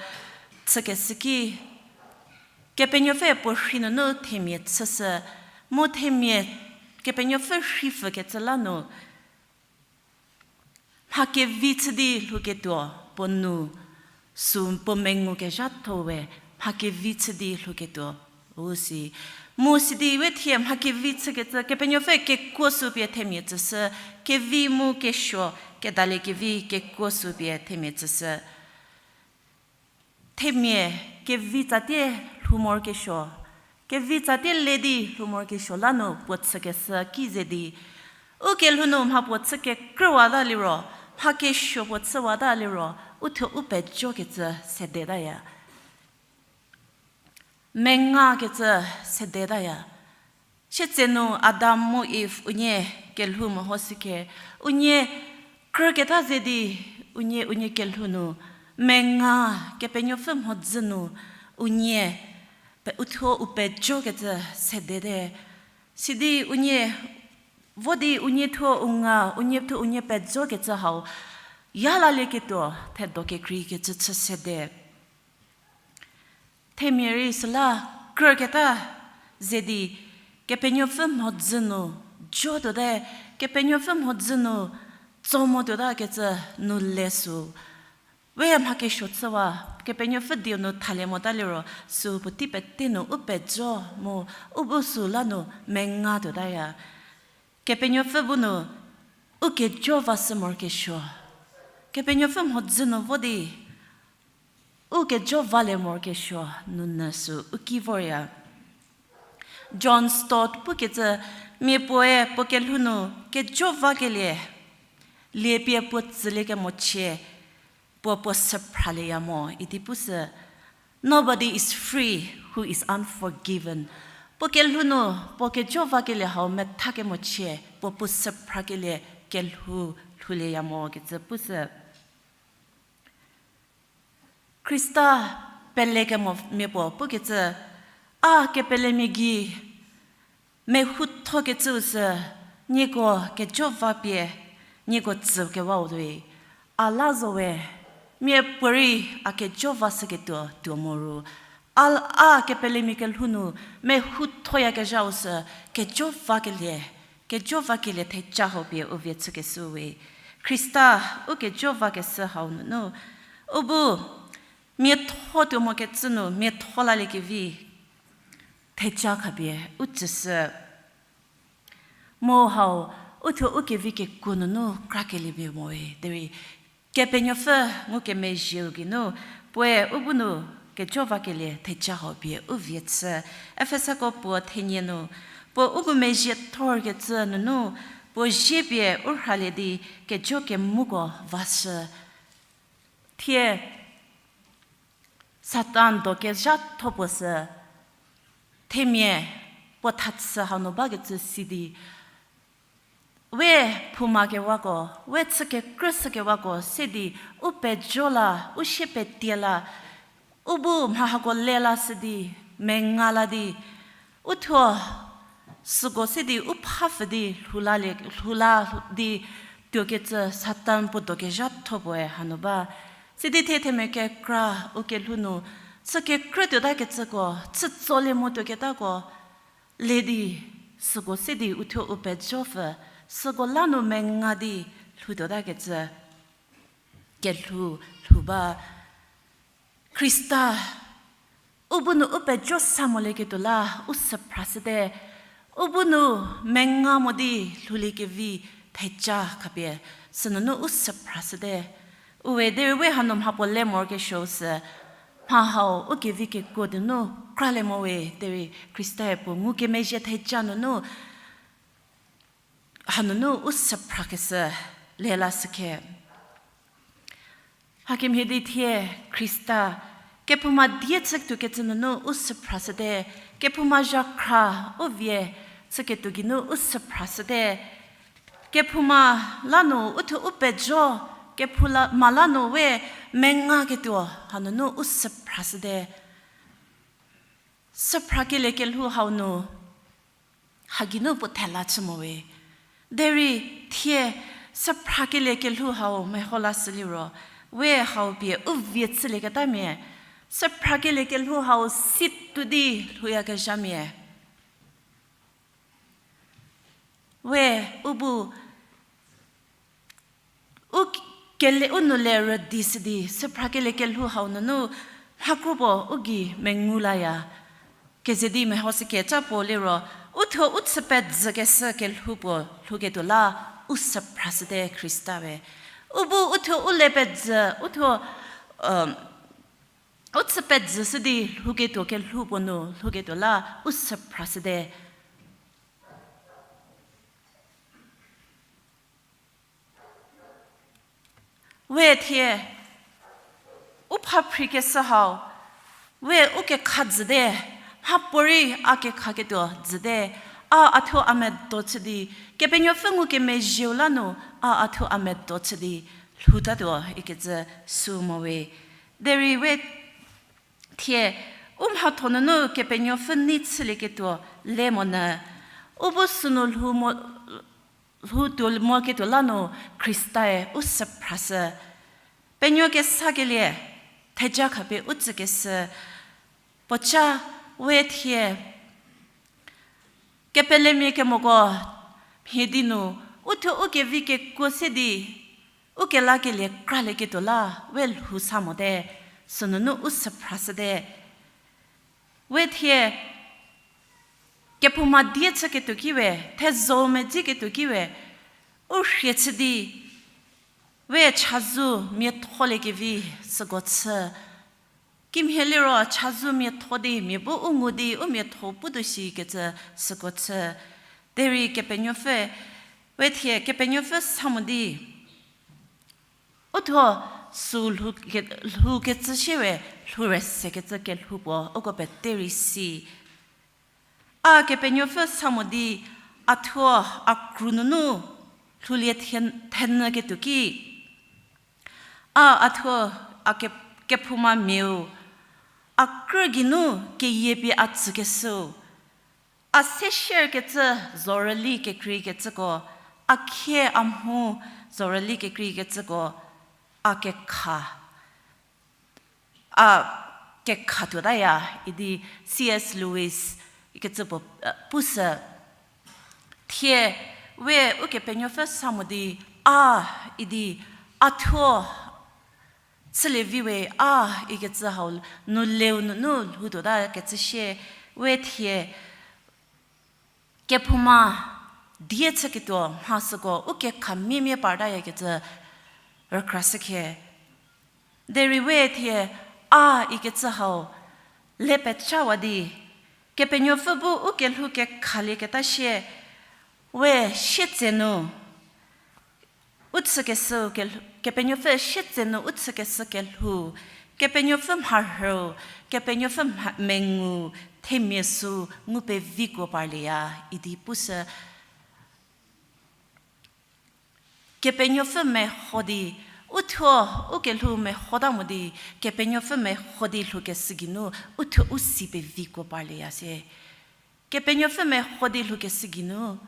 chükeshü ki, Kepenuopfü puo rhi nunu themia chüshü, mu themia Kepenuopfü rhipfükecü la nu, mha kevi chü di lhouketuo puo nu, sü puo mengu kezhatho we, mha kevi chü di lhouketuo u si. Mu sidi we thie mha kevi chükecü, Kepenuopfü kekuo sü pie themia tsüshü, kevi mu kesuo, kedalie kevi kekuo sü pie themia tsüshü. Themia kevi tsatie lhou morokesuo, kevi tsatie le di lhou morokesuo la nu puo chükeshü ki ze di, u kelhou nu mha puo chü kekrüwata liro, mha kesuo puo chüwata liro, uthuo u pejokecü sedetaya. Mengakecü sedetaya. Sietse nu Adam mu Iv unie kelhou mehoshükhe, unie krüketa ze di, unie, unie kelhou nu menga, Kepenuopfü mhodzü nu unie, pe-, uthuo u pejokecü sedete. Sidi unie, vo di unie thuo u nga, unie thuo unie pejokecü hau, yalalieketuo thedo kekreikecü chü sede. Themia rei süla krüketa ze di, Kepenuopfü mhodzü nu jotuote, Kepenuopfü mhodzü nu tso motuotakecü nu le sü. We mha kesuo chüwa, Kepenuopfü dieu nu thalie mota liro, sü puotei pete nu u pejo mu u bu sü la nu mengatuotaya. Kepenuopfü bu nu u kejo vashü morokesuo, Kepenuopfü mhodzü nu vo di u kejo valie morokesuo nunyü sü u ki vorya. John Stott pukecü, mia puoe puo kelhou nu kejo vakelie, liepie puo tsülie kemochie, puo puo süphralieya mo idi pusü. Nobody is free who is unforgiven. Puo kelhou nu puo kejo vakelie hau metha kemochie, puo puo süphrakelie kelhou lhoulieya mo kecü pusü. Khrista pelekemo mia puo pukecü, a kepelemia gei mehouthokecüu sü, nieko kejo va pie, nieko tsükewau tuoi. A la zo we, miapuorei a kejo vashüketuo tuo mo ru, a, a kepelemia kelhou nu mehouthoyakezhau sü, kejo vakelie, kejo vakelie theja hau pie u vie chükeshü we. Khrista u kejo vakeshü hau nunu, u bu miatho tuo mokecü nu miatho laliekevi theja khapie u tsüshü. Mu hau, uthuo u kevi kekuo nunu krakelie pie mo we, derei Kepenuopfü ngukemezhieu geinu, puoe u bu nu kejo vakelie theja hau pie u vie chü. Efesako puo thenie nu, puo u bu mezhie thorkecü nunu, puo zie pie u rhalie di kejo kemuko vashü. Thie Satan do kezhatho puo sü, themia puo thachü hanu bakecü si di, we phouma kewako, we chü kekrü shükewako se di, u pejo la, u sie petie la, u bu mha hako le lashü di, menga la di, uthuo süko se di u phapfü di lhou la, lhou la di tuokecü Satan puo do kezhatho puoe hanu ba. Sidi thie themia kekra u kelhou nu chü kekrü tuotakecüko, chütsolie mo tuoketako le di, süko se di uthuo u pejopfü, süko la nu menga di lhou tuotakecü kelhou lhou ba. Khrista u bu nu u pejo sa molieketuo la u süphrashüte, u bu nu menga mo di lhouliekevi theja khapie, sünunu u süphrashüte. Uwe derei we hanu mha puo le morokesuou sü, mha hau u kevi kekuo dinu kralie mo we derei Khristae puo ngukemezhie theja nunu hanunu u süphrakeshü le lashükhe. Hakemhie di thie Khrista kephouma die chütuokecü nunu u süphrashüte, kephouma zhakhra u vie chüketuo geinu u süphrashüte. Kephouma la nu uthuo u pejo, kephouma la nu we mengaketuo hanunu u süphrashüte. Süphrakelie kelhou hau nu, hagei nu puo thela chü mo we. Derei thie süphrakelie kelhou hau meho lashü liro, we hau pie u vie chülieketamia, süphrakelie kelhou hau si tuo di lhouyakezhamia. We u bu u kele u nu le rüdishü di, süphrakelie kelhou hau nunu mhakro puo u gei mengu laya. Keze di mehoshükeca puo liro, uthuo u chü pezükeshü kelhou puo lhouketuo la u süphrashüte Khrista we. U bu uthuo u le pezü, uthuo, u chü pezüshü di lhouketuo kelhou puo nu lhouketuo la u süphrashüte. We thie, u phaphrikeshü hau, we u kekha jüte, mhapuorei a kekhaketuo jüte, a a thuo a medo chü di, Kepenuopfü ngukemezhieu la nu, a a thuo a medo chü di lhoutatuo ikecü sü mo we. Derei we thie, u mhatho nunu Kepenuopfü nei chülieketuo le monyü, u bu sünu lhou mo, lhoutuo moketuo la nu Khristae u süphrashü. Penuo kesakelie, theja khapie u tsükeshü, puoca we thie, kepelemia kemoko mhie di nu, uthuo u kevi kekuo se di, u kelakelie kralieketuo la, we lhou sa mote, sünunu u süphrashüte. We thie, kephouma die chüketuo ki we, thezho medzi ketuo ki we, u rhie chü di, we chazou miatholiekevi süko chü. Kimhie liro chazou miatho di, mia bu u ngu di, u miatho putuo shikecü süko chü. Derei Kepenuopfü, we thie Kepenuopfü sa mo di, uthuo sü lhou ke-, lhoukecü shie we, lhou rüsekecü kelhou puo uko pete rei si. A Kepenuopfü sa mo di, a thuo a kru nunu lhoulie the-, thenyüketuo ki, a a thuo a ke-, kephoumamiau, a krü geinu keyie pie a tsükeshüu, a se shierkecü zorüli kekreikecüko, a khie a mhu zorüli kekreikecüko, a kekha, a kekha tuotaya idi C S Lewis ikecü puo, eh, pushü. Thie, we Ukepenuopfü sa mo di, a idi, a thuo chülievi we a ikecü hau nu leu nunu lhoutuotakecü shie, we thie, kephouma die chüketuo mha süko u kekha miemie partayakecü rükrashükhe. Derei we thie a ikecü hau le pechawa di, Kepenuopfü bu u kelhou kekhalieketa shie, we sietsenu u chükeshü kelhou, Kepenuopfü sietsenu u chükeshü kelhou, Kepenuopfü mharhüu, Kepenuopfü mha-, mengu, themia sü ngu pevikuo parlieya idi pushü. Kepenuopfü meho di, u thuo, u kelhou mehota mo di, Kepenuopfü meho di lhoukeshü geinu, u thuo u si pevikuo parlieya sie. Kepenuopfü meho di lhoukeshü geinu,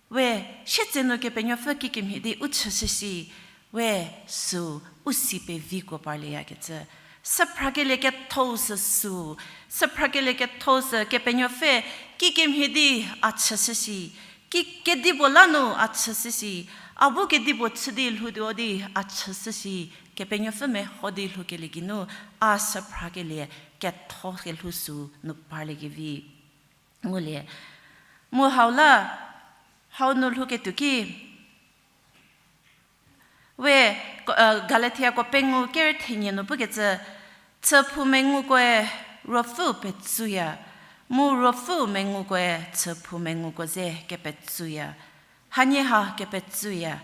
we, sietsenu Kepenuopfü kikemhie di u chüshü shi, we, sü, u si pevikuo parlieyakecü. Süphrakelie kethou sü sü, süphrakelie kethou sü Kepenuopfü kikemhie di a chüshü shi, ki kedipuo la nu a chüshü shi, a bu kedipuo chü di lhoutuo di a chüshü shi, Kepenuopfü meho di lhoukelie geinu, a süphrakelie ketho kelhou sü nu parliekevi ngulie. Mu hau la, hau nu lhouketuo ki, we, ko-, eh, Galatiako pengou ker thenie nu pukecü, chüphou mengukoe Ruopfüu petsuya, mu Ruopfüu mengukoe chüphou menguko ze kepetsuya. Hanie ha kepetsuya.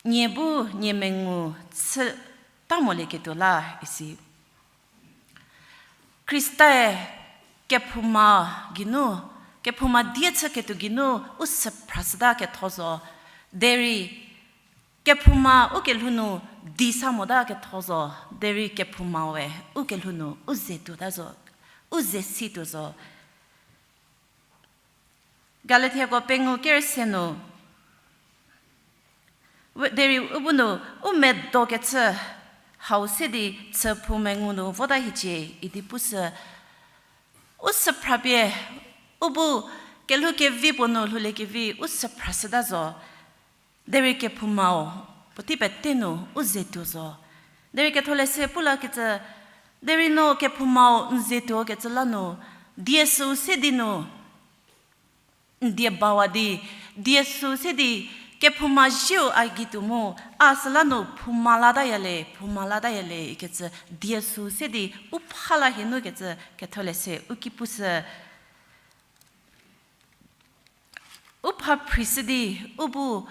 Nie bu nie mengu chü ta molieketuo la isi. Khrista-e kephouma geinu Kephouma die chüketuo geinu u süphrashüta ketho zo. Derei kephouma ukelhou nu di sa mota ketho zo. Derei kephouma we ukelhou nu u ze tuota zo, u ze si tuo zo. Galatiako pengou kerüse nu, derei u bu nu, u medokecü hau se di chü phou mengu nu vota hiecie idi pushü. U süphrapie, u bu kelhou kevi puo nu lhouliekevi u süphrashüta zo. Derei kephoumau puotei pete nu u ze tuo zo. Derei ketholeshü pu lakecü, derei no kephoumau n ze tuokecü la nu, die süu se di nu n die bawa di, die süu se di kephouma zieu a gei tuo mu, a süla nu phouma lataya le, phouma lataya le ikecü die süu se di u pha la hie nu kecü ketholeshü u ki pushü. U pha phrishü di, u bu,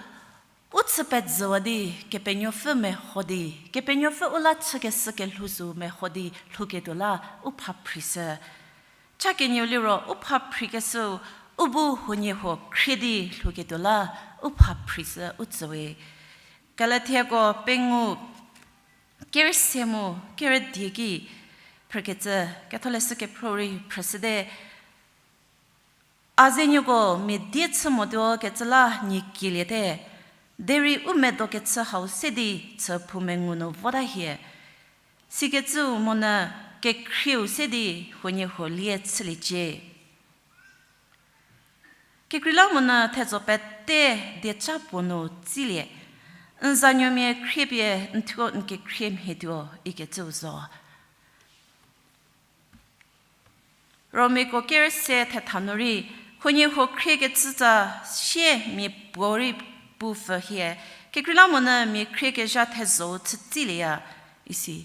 u chü pezüwa di, Kepenuopfü meho di, Kepenuopfü u la chükeshü kelhou sü meho di lhouketuo la u pha phrishü. Cha kenieu liro u pha phrikeshüu, u bu huoniehuo khrie di lhouketuo la u pha phrishü u tsüwe. Galatiako pengou kerüse mu kerüdie ki phrükecü, ketholeshü kephro rei phrüshüte. A zenuoko mia die chü motuo kecü la nie kieliete, derei u medokecü hau se di chü phou mengu nu vota hie. Sikecüu monyü kekhrieu se di huoniehuo lie chüliecie. Kekreilamonyü thezho pete dieca puo nu tsilie, n zanuomia khriepie n thuo n kekhrie mhie tuo ikecüu zo. Romiako kerüse thetha nu rei, huoniehuo khriekecü tsa sie mia puorei pupfü hie, kekreilamonyü mia khriekezha thezho-u chütsilieya, isi.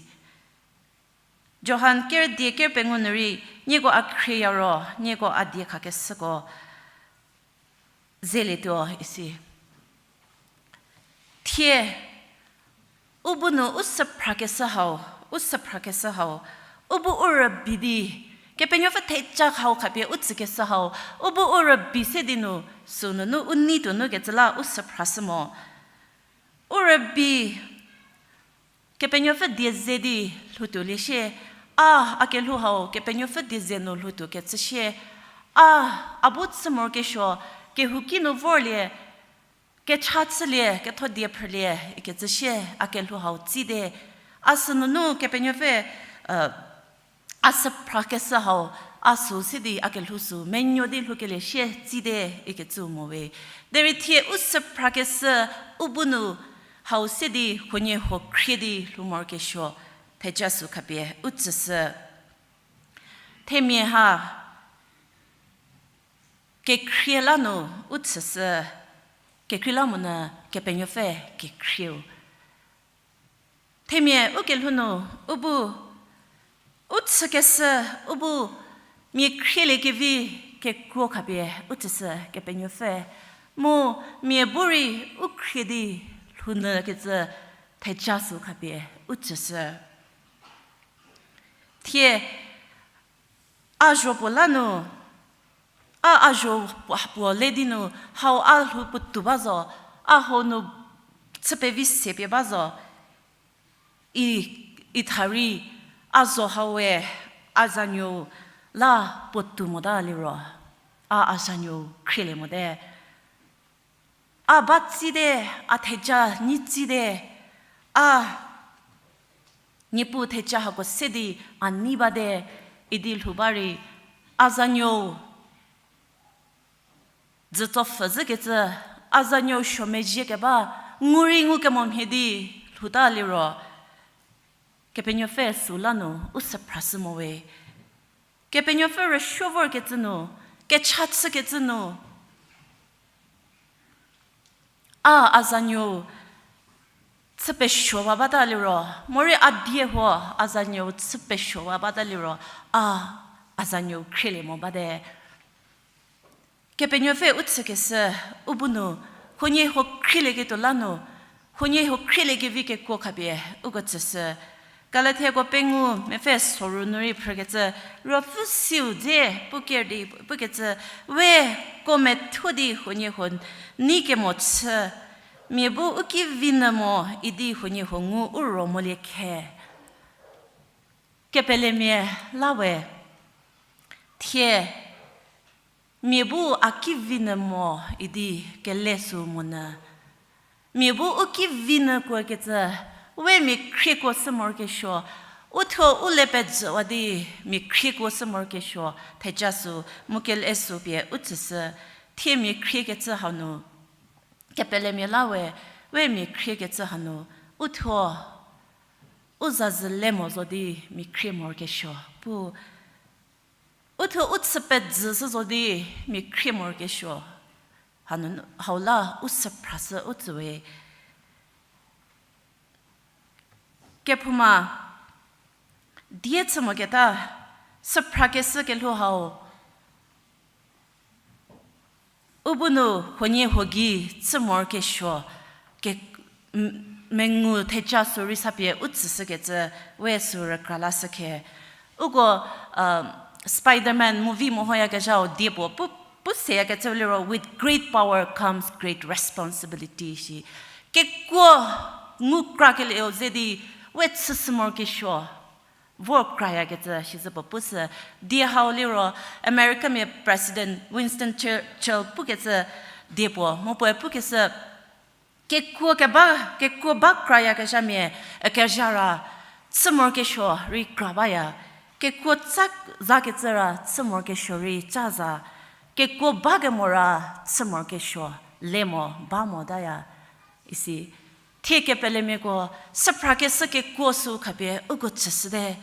Johan kerüdie kerü pengou nu rei, nieko a khrieya ro, nieko a diekhakeshüko zelietuo isi. Thie, u bu nu u süphrakeshü hau, u süphrakeshü hau, u bu u rübei di, Kepenuopfü theja hau khapie u tsükeshü hau, u bu u rübei se di nu, sünunu u nei tuo nu kecü la u süphrashü mo. U rübei, Kepenuopfü die ze di lhou tuolie sie, a, a kelhou hau Kepenuopfü die ze nu lhou tuo kecü sie, a, a bu chü morokesuo, kehouki nu vorlie, kecha chülie, ketho die phrülie ikecü sie, a kelhou hau tsite, a sünunu Kepenuopfü, a süphrakeshü hau, a süu se di a kelhou sü menuo di lhoukelie sie tsite ikecü mo we. Derei thie u süphrakeshü u bu nu hau se di huoniehuo khrie di lhou morokesuo theja sü khapie u tsüshü. Themia ha kekhrie la nu u tsüshü, kekreilamonyü Kepenuopfü kekhrieu. Themia u kelhou nu u bu u tsükeshü, u bu mia khrieliekevi kekuo khapie u tsüshü Kepenuopfü, mu mia bu rei u khrie di lhounyükecü theja sü khapie u tsüshü. Thie a zho puo la nu, a, a zho puo le di nu, hau a lhou puotou ba zo, a hau nu chü pevi se pie ba zo, i, i tha rei, a zo hau we, a zanuou la puotou mota liro, a, a zanuou khrielie mote. A ba tsite, a theja nyi tsite, a Niepuu theja hako se di a nei bate, idi lhou ba rei, a zanuou dzütso pfhü zhükecü, a zanuou suo mezhie keba, ngu rei ngukemo mhie di lhouta liro, Kepenuopfü süu la nu u süphrashü mo we. Kepenuopfü rüsuo vorkecü nu, kecha chükecü nu, a, a zanuou chü pesuowa bata liro, morei a die huo a zanuou chü pesuowa bata liro, a, a zanuou khrielie mo bate. Kepenuopfü u chükeshü, u bu nu, huoniehuo khrielieketuo la nu, huoniehuo khrieliekevi kekuo khapie uko tsüshü. Galathiako pengou mepfü soru nu rei phrükecü, ruopfü siu dze pu ker di pukecü, we ko methuo di huoniehuo nei kemo chü, mia bu u ki vi nyü mo idi huoniehuo ngu u ro molie khe. Kepelemia la we, thie mia bu a ki vi nyü mo idi kele sü monyü. Mia bu u ki vi nyü kuokecü, we mia khrieko shü morokesuo, u thuo u le pejüwa di mia khrieko shü morokesuo, theja sü, mu kele sü pie u tsüshü, thie mia khriekecü hau nu, kepelemia la we, we mia khriekecü hanu, u thuo u zazü le mo zo di mia khrie morokesuo pu, u thuo u chü pejüshü zo di mia khrie morokesuo, hanu hau la u süphrashü u tsü we. Kephouma, die chü moketa, süphrakeshü kelhou hau, u bu nu huoniehuo gei chü morokesuo, ke, m-, mengu theja sü rei sapie u tsüshükecü, we sü rükra lashü khe. Uko, Spider-Man movie mehoyakezhau die puo pu, pu seyakecü liro, with great power comes great responsibility shi. Kekuo ngu krakelieu ze di, we chüshü morokesuo vor krayakecü shicü puo pushü. Die hau liro, Americamia President Winston Churchill pukecü die puo, mu puoe pukeshü, kekuo keba, kekuo ba krayakezhamia, kezha ra chü morokesuo rei kra baya. Kekuo tsa zakecü ra chü morokesuo rei tsa za. Kekuo bakemo ra chü morokesuo le mo ba motaya. Isi, thie kepelemiako, süphrakeshü kekuo sü khapie uko tsüshüte.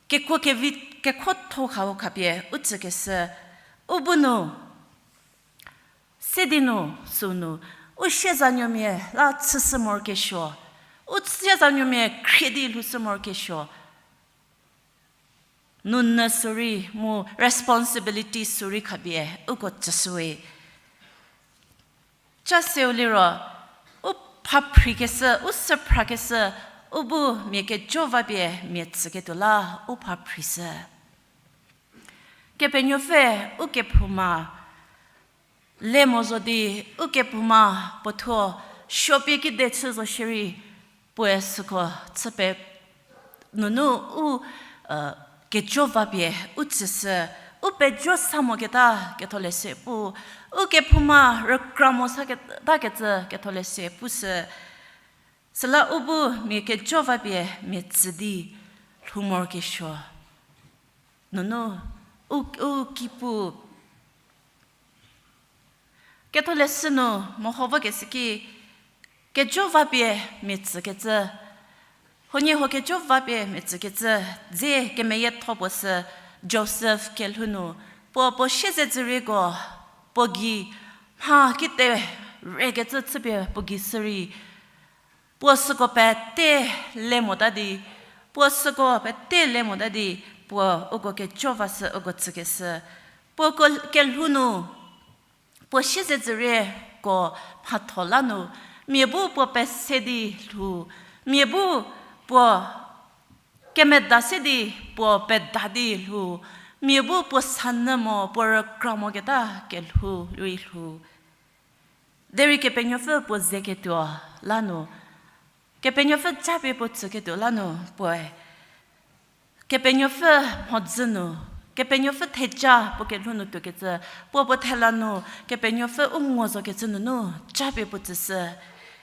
Kekuo kevi, kekuotho khau khapie u tsükeshü, u bu nu, se di nu, sünu, u siezanuomia la chüshü morokesuo, u siezanuomia khrie di lhoushü morokesuo, nunyü sü rei mu responsibility sü rei khapie uko tsüshüwe. Cha seu liro, u phaphrikeshü, u süphrakeshü, u bu mia kejo vapie mia tsüketuo la u phaphrisü. Kepenuopfü u kephouma le mo zo di, u kephouma puo thuo suopie kide chü zo shierei, puoe süko chü pe nunu u, kejo vapie u tsüshü, u pejo sa moketa Ketholeshü pu, u kephouma rükra mo sa ke-, ta kecü Ketholeshü pushü. Süla u bu mia kejo vapie mia tsü di lhou morokesuo. Nunu, u, u ki pu. Ketholeshü nu meho vokeshü ki, kejo vapie mia tsükecü, huoniehuo kejo vapie mia tsükecü, dze kemeyietho puo sü Josef kelhou nu, puo, puo siezedzürieko, puo gei, mha kite rekecü chüpie puo gei shürei, puo süko pete le mota di, puo süko pete le mota di, puo uko kejo vashü uko tsükeshü. Puo ko kelhou nu, puo siezedzürieko mhatho la nu, mia bu puo pese di lhou, mia bu puo kemeda se di puo peda di lhou, mia bu puo sanyü mo, puo rükra moketa kelhou rei lhou. Derei Kepenuopfü puo zeketuo la nu, Kepenuopfü japie puo tsüketuo la nu puoe, Kepenuopfü mhodzü nu, Kepenuopfü theja puo kelhou nu tuokecü, puo puo thela nu Kepenuopfü u ngo zokecü nunu japie puo tsüshü.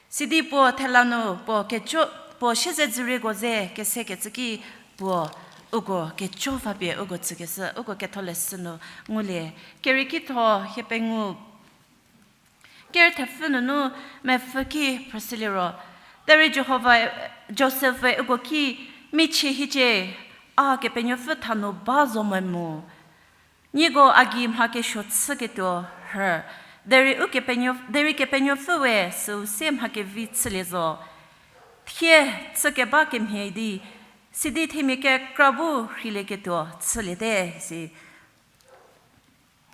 Sidi puo thela nu puo kejo, puo siezedzürieko ze kesekecü ki puo uko kejo vapie uko tsükeshü, uko Ketholeshü nu ngulie. Kerieki tho hiepengou. Ker thepfü nunu mepfü ki phrüshüliro, derei Jihova, Josef-e uko ki, michie hiecie, a Kepenuopfü thanu ba zo mo mu. Nieko a gei mha kesuo chüketuo rhü, derei u Kepenuo-, derei Kepenuopfü we süu se mha kevi chülie zo. Thie chü keba kemhie di, sidi themia kekra bu rheilieketuo chüliete, si.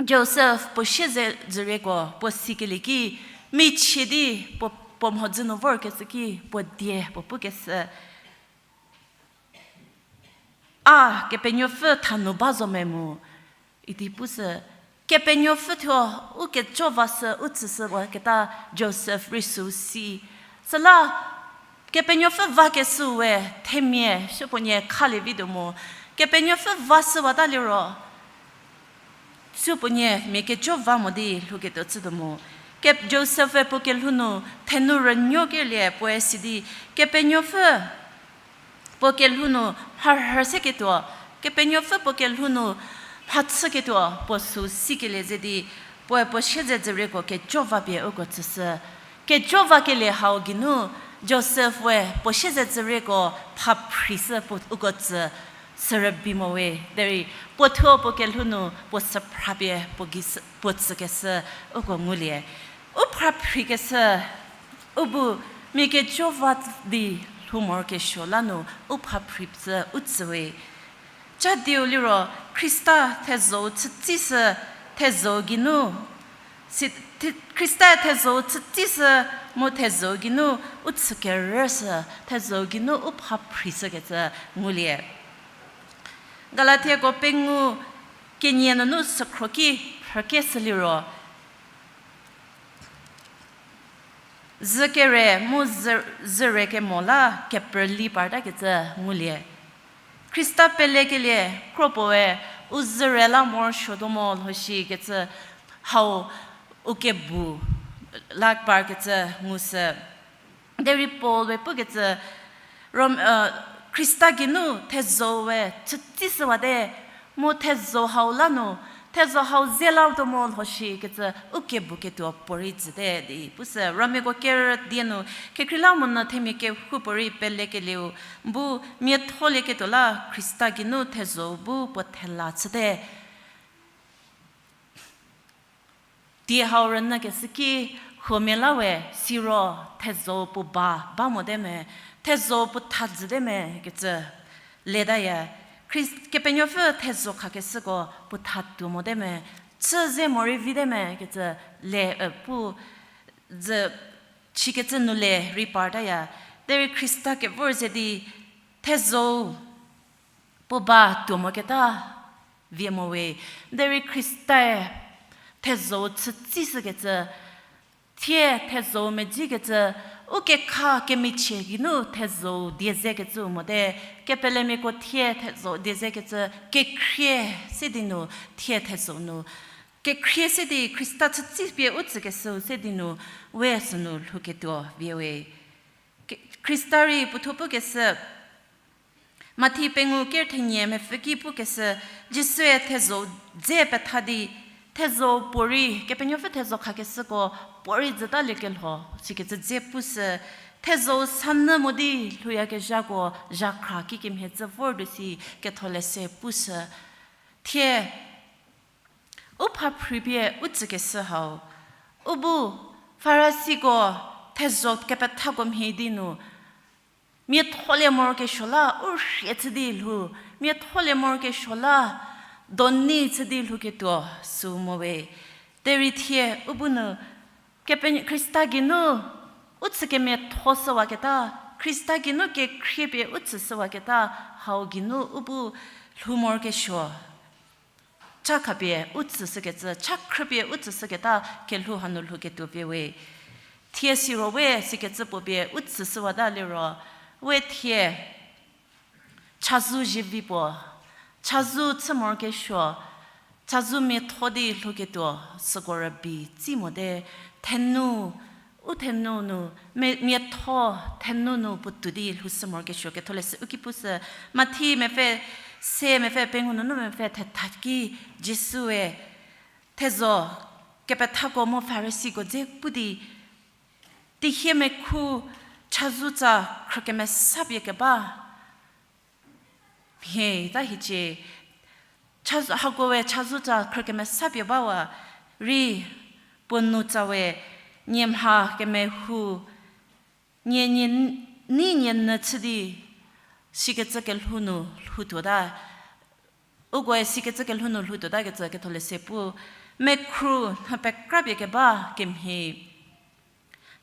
Josef puo siezedzürieko puo sikelie ki, michie di puo, puo mhodzü nu vorkecü ki puo die puo pukeshü. a Kepenuopfü thanu ba zo me mu, idi pushü. Kepenuopfü thuo u kejo vashü, u tsüshü wa keta Josef rei sü si. Süla Kepenuopfü vakeshü we themia supuonie khalie vi tuo mo. Kepenuopfü vashüwata liro supuonie mia kejo va mo di lhouketuo chütuo mo. Ke-, Josef-e puo kelhou nu thenu rünuo kelie puoe sidi, Kepenuopfü puo kelhou nu mharhü seketuo, Kepenuopfü puo kelhou nu mhachüketuo puo sü sikelie ze di, puoe puo siezedzürieko kejo va pie uko tsüshü. Kejo vakelie hau geinu Josef we puo siezedzürieko pha phrishü puo uko tsü, sürübei mo we. Derei puo thuo puo kelhou nu puo süphra pie puo gei sü, puo tsükeshü uko ngulie. U pha phrikeshü, u bu mia kejo va di lhou morokesuo la nu u pha phri tsü u tsü we. Cha dieu liro Khrista thezho-u chütsishü, thezho-u geinu, si, the-, Khrista thezho-u chütsishü mu thezho-u geinu u chükerüshü, thezho-u geinu u pha phrishükecü ngulie. Galatiako pengou kenie nunu sükhro ki phrükeshü liro, zükere mu zü-, züre kemo la keprüli partakecü ngulie. Khrista pelekelie kro puoe u züre la morosuotuo mo lho shikecü hau u kebu la parkecü ngushü. Derei Paul we pukecü, Rom-, Khrista geinu thezho-u we chütsishüwate, mu thezho hau la nu, thezho hau ze lautuo mo lho shikecü u kebu ketuo puorei jüte di pushü. Romiako kerü die nu, kekreilamonyü themia kehoupuorei pelekelieu, bu miatholieketuo la Khrista geinu thezho-u bu puo thela chüte. Tie hau rünyükeshü ki, huomia la we siro thezho puo ba, ba mote me, thezho puo tha jüte me kecü letaya. Khrist-, Kepenuopfü thezho khakeshüko puo tha tuo mote me, chü ze morei vite me kecü le, e, pu, zü, chikecü nu le rei partaya. Derei Khrista kevor ze di thezho puo ba tuo moketa vie mo we. Derei Khristae thezho-u chütsishükecü, thie thezho-u medzikecü, u kekha kemichie geinu thezho-u die zekecü mote, kepelemiako thie thezho-u die zekecü, kekhrie se di nu, thie thezho-u nu, kekhrie se di Khrista chütsipie u tsükeshüu se di nu, we sünu lhouketuo vie we. Ke-, Khrista rei puothuo pukeshü, Mathi pengou kerü thenie mepfü ki pukeshü, Jisue thezho dze petha di, thezho puorei, Kepenuopfü thezho khakeshüko puorei jütaliekelho, sikecü dze pushü, thezho sanyü mo di lhouyakezhako zhakhra kikemhie tsü vor du si ketholeshü pushü. Thie u pha phripie u tsükeshü hau, u bu Farisiko thezho kepethako mhie di nu, miatholie morokesuo la u rhie chü di lhou, miatholie morokesuo la doni chü di lhouketuo sü mo we. Derei thie u bu nu, Kepe-, Khrista geinu u tsükemiatho shüwaketa, Khrista geinu kekhriepie u tsüshüwaketa, hau geinu u bu lhou morokesuo cha khapie u tsüshükecü, cha khrüpie u tsüshüketa kelhou hanu lhouketuo vie we. Thie siro we sikecü puo pie u tsüshüwata liro, we thie chazou zievi puo, chazou chü morokesuo, chazou miatho di lhouketuo süko rübei tsi mote, thenu, u thenu nu, mia-, miatho thenu nu puotou di lhoushü morokesuo ketholeshü u ki pushü. Mathi mepfü se mepfü pengou nunu mepfü thetha ki Jisue thezho kepethako mu Farisiko dze pu di, tihie mekhu chazou tsa khrükemesapie keba mhie ta hiecie, chaz-, hakoe chazou tsa khrükemesapie bawa rei puo nou tsa we nie mha kemehou, nie, nie, n-, ni nie nyü chü di sikecü kelhou nu lhoutuota. Ukoe sikecü kelhou nu lhoutuotakecü ketholeshü pu, mekhru nhü pekrapie keba kemhie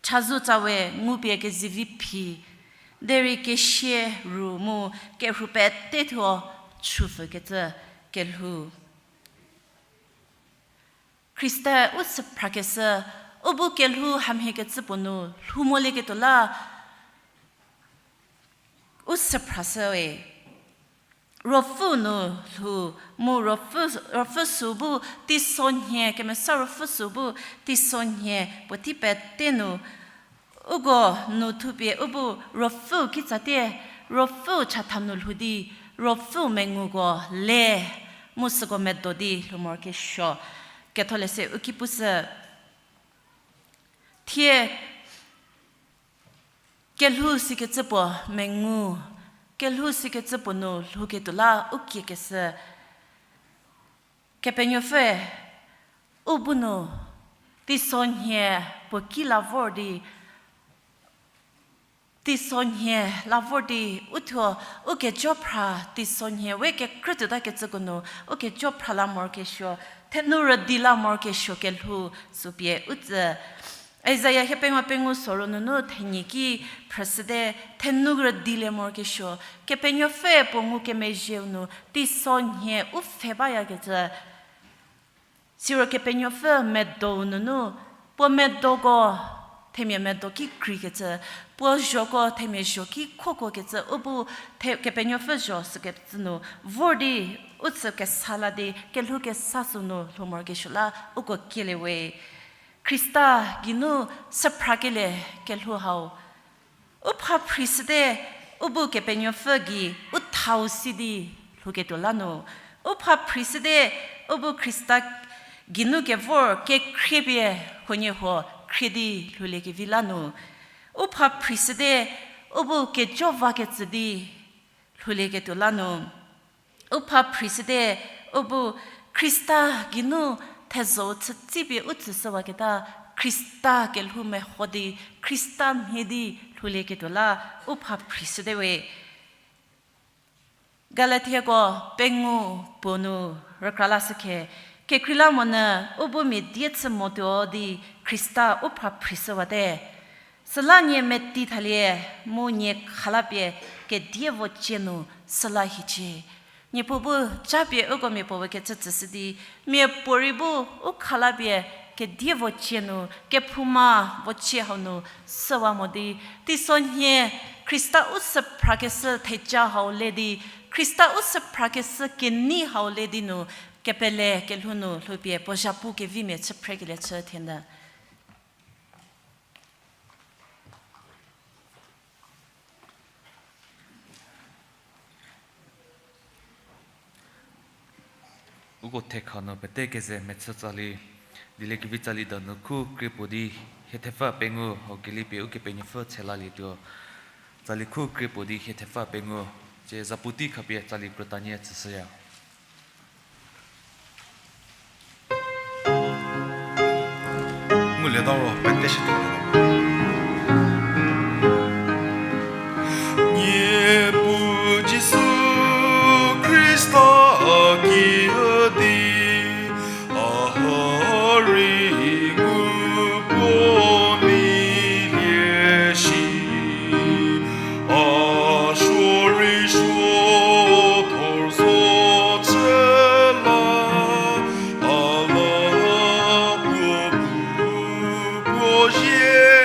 chazou tsa we ngupie kezivi phi, derei kesie ru mu kerhu pete thuo chüpfükecü kelhou. Khrista u süphrakeshü, u bu kelhou hamhiekecü puo nu lhou molieketuo la, u süphrashüwe. Ruopfü nu lhou, mu Ruopfü, Ruopfü sü bu teisonhie, Kemesa Ruopfü sü bu teisonhie puotei pete nu, uko nu thupie u bu Ruopfü kitsatie, Ruopfü chatha nu lhou di, Ruopfü menguko le, mu süko medo di lhou morokesuo. Ketholeshü u ki pushü. Thie kelhou sikecü puo mengu, kelhou sikecü puo nu lhouketuo la u kiekeshü. Kepenuopfüe, u bu nu, teisonhie puo ki la vor di, teisonhie la vor di, u thuo, u kejo phra, teisonhie we kekrütuotakecüko nu, u kejo phra la morokesuo, thenu rüdi la morokesuo kelhou, sü pie u tsü. Isaia hiepengou pengou sorou nunu thenie ki phrüshüte, thenu rüdilie morokesuo, Kepenuopfü puo ngukemezhieu nu, teisonhie u pfhe bayakecü. Siro Kepenuopfü medou nunu, puo medoko themia medo ki kreikecü, puo zhoko themia zho ki khokuokecü, u bu the-, Kepenuopfü zho sükecü nu vor di, u tsü kesa la di, kelhou kesa sü nu lhou morokesuo la uko kielie we. Khrista geinu süphrakelie kelhou hau. U pha phrishüte, u bu Kepenuopfü gei u thau si di lhouketuo la nu. U pha phrishüte, u bu Khrista geinu kevor kekhrie pie huoniehuo khrie di lhouliekevi la nu. U pha phrishüte, u bu kejo vakecü di lhoulieketuo la nu. U pha phrishüte, u bu Khrista geinu thezho chütsipie u tsüshüwaketa, Khrista kelhou meho di, Khrista mhie di lhoulieketuo la u pha phrishüte we. Galatiako pengou puo nu rükra lashükhe, kekreilamonyü u bu mia die chü motuo di Khrista u pha phrishüwate. Süla nie meti thalie, mu nie khalapie kedie vo cie nu süla hiecie. Niepuu bu japie uko mia puo we kecü tsüshü di, mia puorei bu u khalapie kedie vo cie nu, kephouma vo cie hau nu süwa mo di, teisonhie Khrista u süphrakeshü theja hau le di, Khrista u süphrakeshü kenei hau le di nu, kepele kelhou nu lhoupie puo zhapu kevimia chü phrekelie chü thie nü. Uko thekha nu pete keze mechü tsali, dieliekevi tsali donu khu krie puo di hie thepfü pengou hau kelie pie Ukepenuopfü tshelalietuo. Tsali khu krie puo di hie thepfü pengou, cie zapu tei khapie tsali krütanie tsüshüya. Ngulieta ro, pete shütuo. Niepuu Jisu Khrista ki di, a ha rei ngu puo mi lie shi, a suo rei suo thor so chü la, a la puo bu puo zie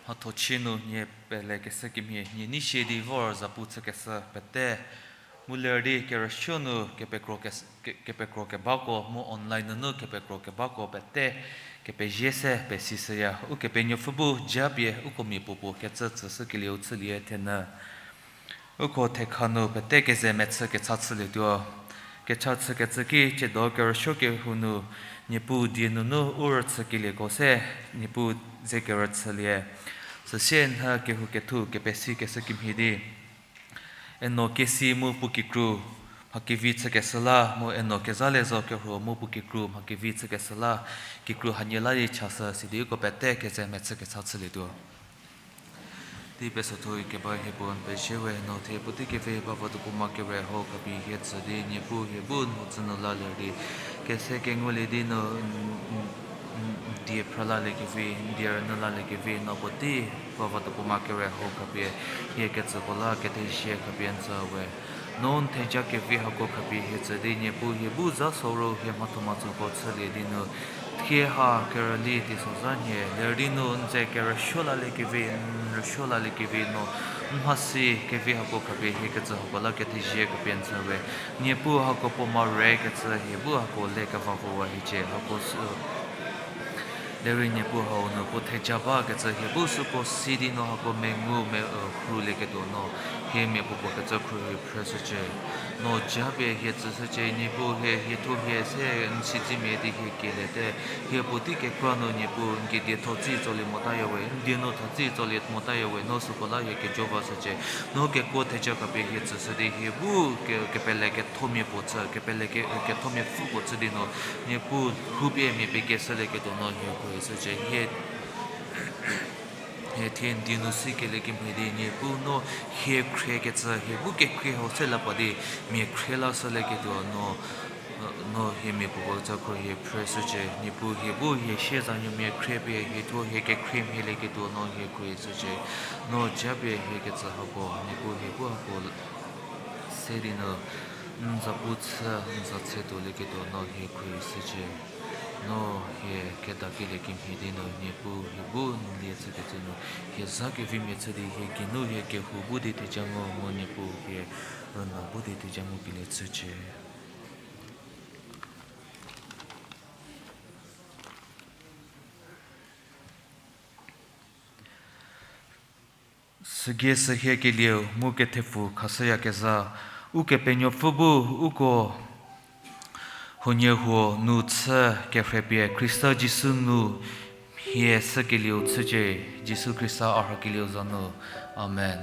Mhathochie nu nie pelekeshü kemhie, nie nei sie di vor zapu chükeshü pete, mu ler di kerüsuo nu kepekro kes-, ke-, kepekro kebako, mu online nunu kepekro kebako pete, kepezie se pesishüya. Ukepenuopfü bu japie uko mia puopuo kecü tsüshükelieu chülie thenyü. Uko thekha nu pete keze mechü kecha chülietuo. Kecha chükecü ki tsiedo kerüsuo kehou nu, Niepuu die nunu u rüchükelieko se, Niepuu ze kerüchülie. Süsie nhü kehou kethu kepesikeshü kemhie di, Eno kesi mu puo kikru mha kevi chükeshü la, mu Eno kezhalie zo kerhuo mu puo kikru mha kevi chükeshü la, kikru hanie la di chashü, sidi uko pete keze mechü kecha chülietuo. Tei pesotho keba hie puo n pezie we, no thie puotei keve ba va tuo puo ma kere hau khapie hie tsü di, Niepuu hie bu n mhodzü nu lalie di, kese kengulie di no, n, n, n die phrü laliekevi, n die rünyü laliekevi, no puotei ba va tuo puo ma kere hau khapie hie ketsüko la kethezie khapie n tsü we. No n theja kevi hako khapie hie tsü di, Niepuu hie bu za sorou hie mhatho matsoko chülie di nu, thie ha kerüli teisozha nhie ler di nu n ze kerüsuo laliekevi, n rüsuo laliekevi no, n mhasi kevi hako khapie hie ketsü hako la kethezie khapie n tsü we. Niepuu hako puo ma re kecü hie bu hako le kevavowa hiecie, hako sü lerei Niepuu hau nu puo theja bakecü hie bu süko si di no hako mengu me, rhulieketuo no, hie mia puopuo kecü khruohi phrüshücie. No japie hie tsüshücie, Niepuu hie, hie thuo hie se n sizimia di hie kieliete, hie puotei kekra nu Niepuu n kedietho tsi tsolie motaya we, n die nu tha tsi tsolie motaya we, no süko la hie kejo vashücie. No kekuo theja khapie hie tsüshü di hie bu ke-, kepele kethomia puo chü, kepele ke-, kethomia pfü puo chü di no, Niepuu lhoupie mia pie keshülieketuo no hie khruohi shücie. Hie hie thie n die nu sikelie kemhie di, Niepuu no hie khriekecü hie bu kekhrie hau se la pa di, mia khrie lashülieketuo no, no hie mia puopuo kecü khruohi phrüshücie. Niepuu hie bu hie siezanuomia khriepie hie thuo hie kekhrie mhielieketuo no hie khruohi shücie. No japie hie ketsü hako, Niepuu hie bu hako se di nu, n zapu chü, n za chü tuolieketuo no hie khruohi shücie. No hie kedakelie kemhie di nu, Niepuu hie bu n lie chükecü nu, hie za kevimia chü di hie geinu hie kehou bu di theja ngu mu Niepuu hie rüna bu di theja ngukelie chücie. Sügie sühiekelieu mu kethepfu khashüyakezha, Ukepenuopfü bu uko huoniehuo nu chü kerhepie Khrista Jisu nu mhie shükelieu chücie, Jisu Khrista a rhakelieu za nu. Amen.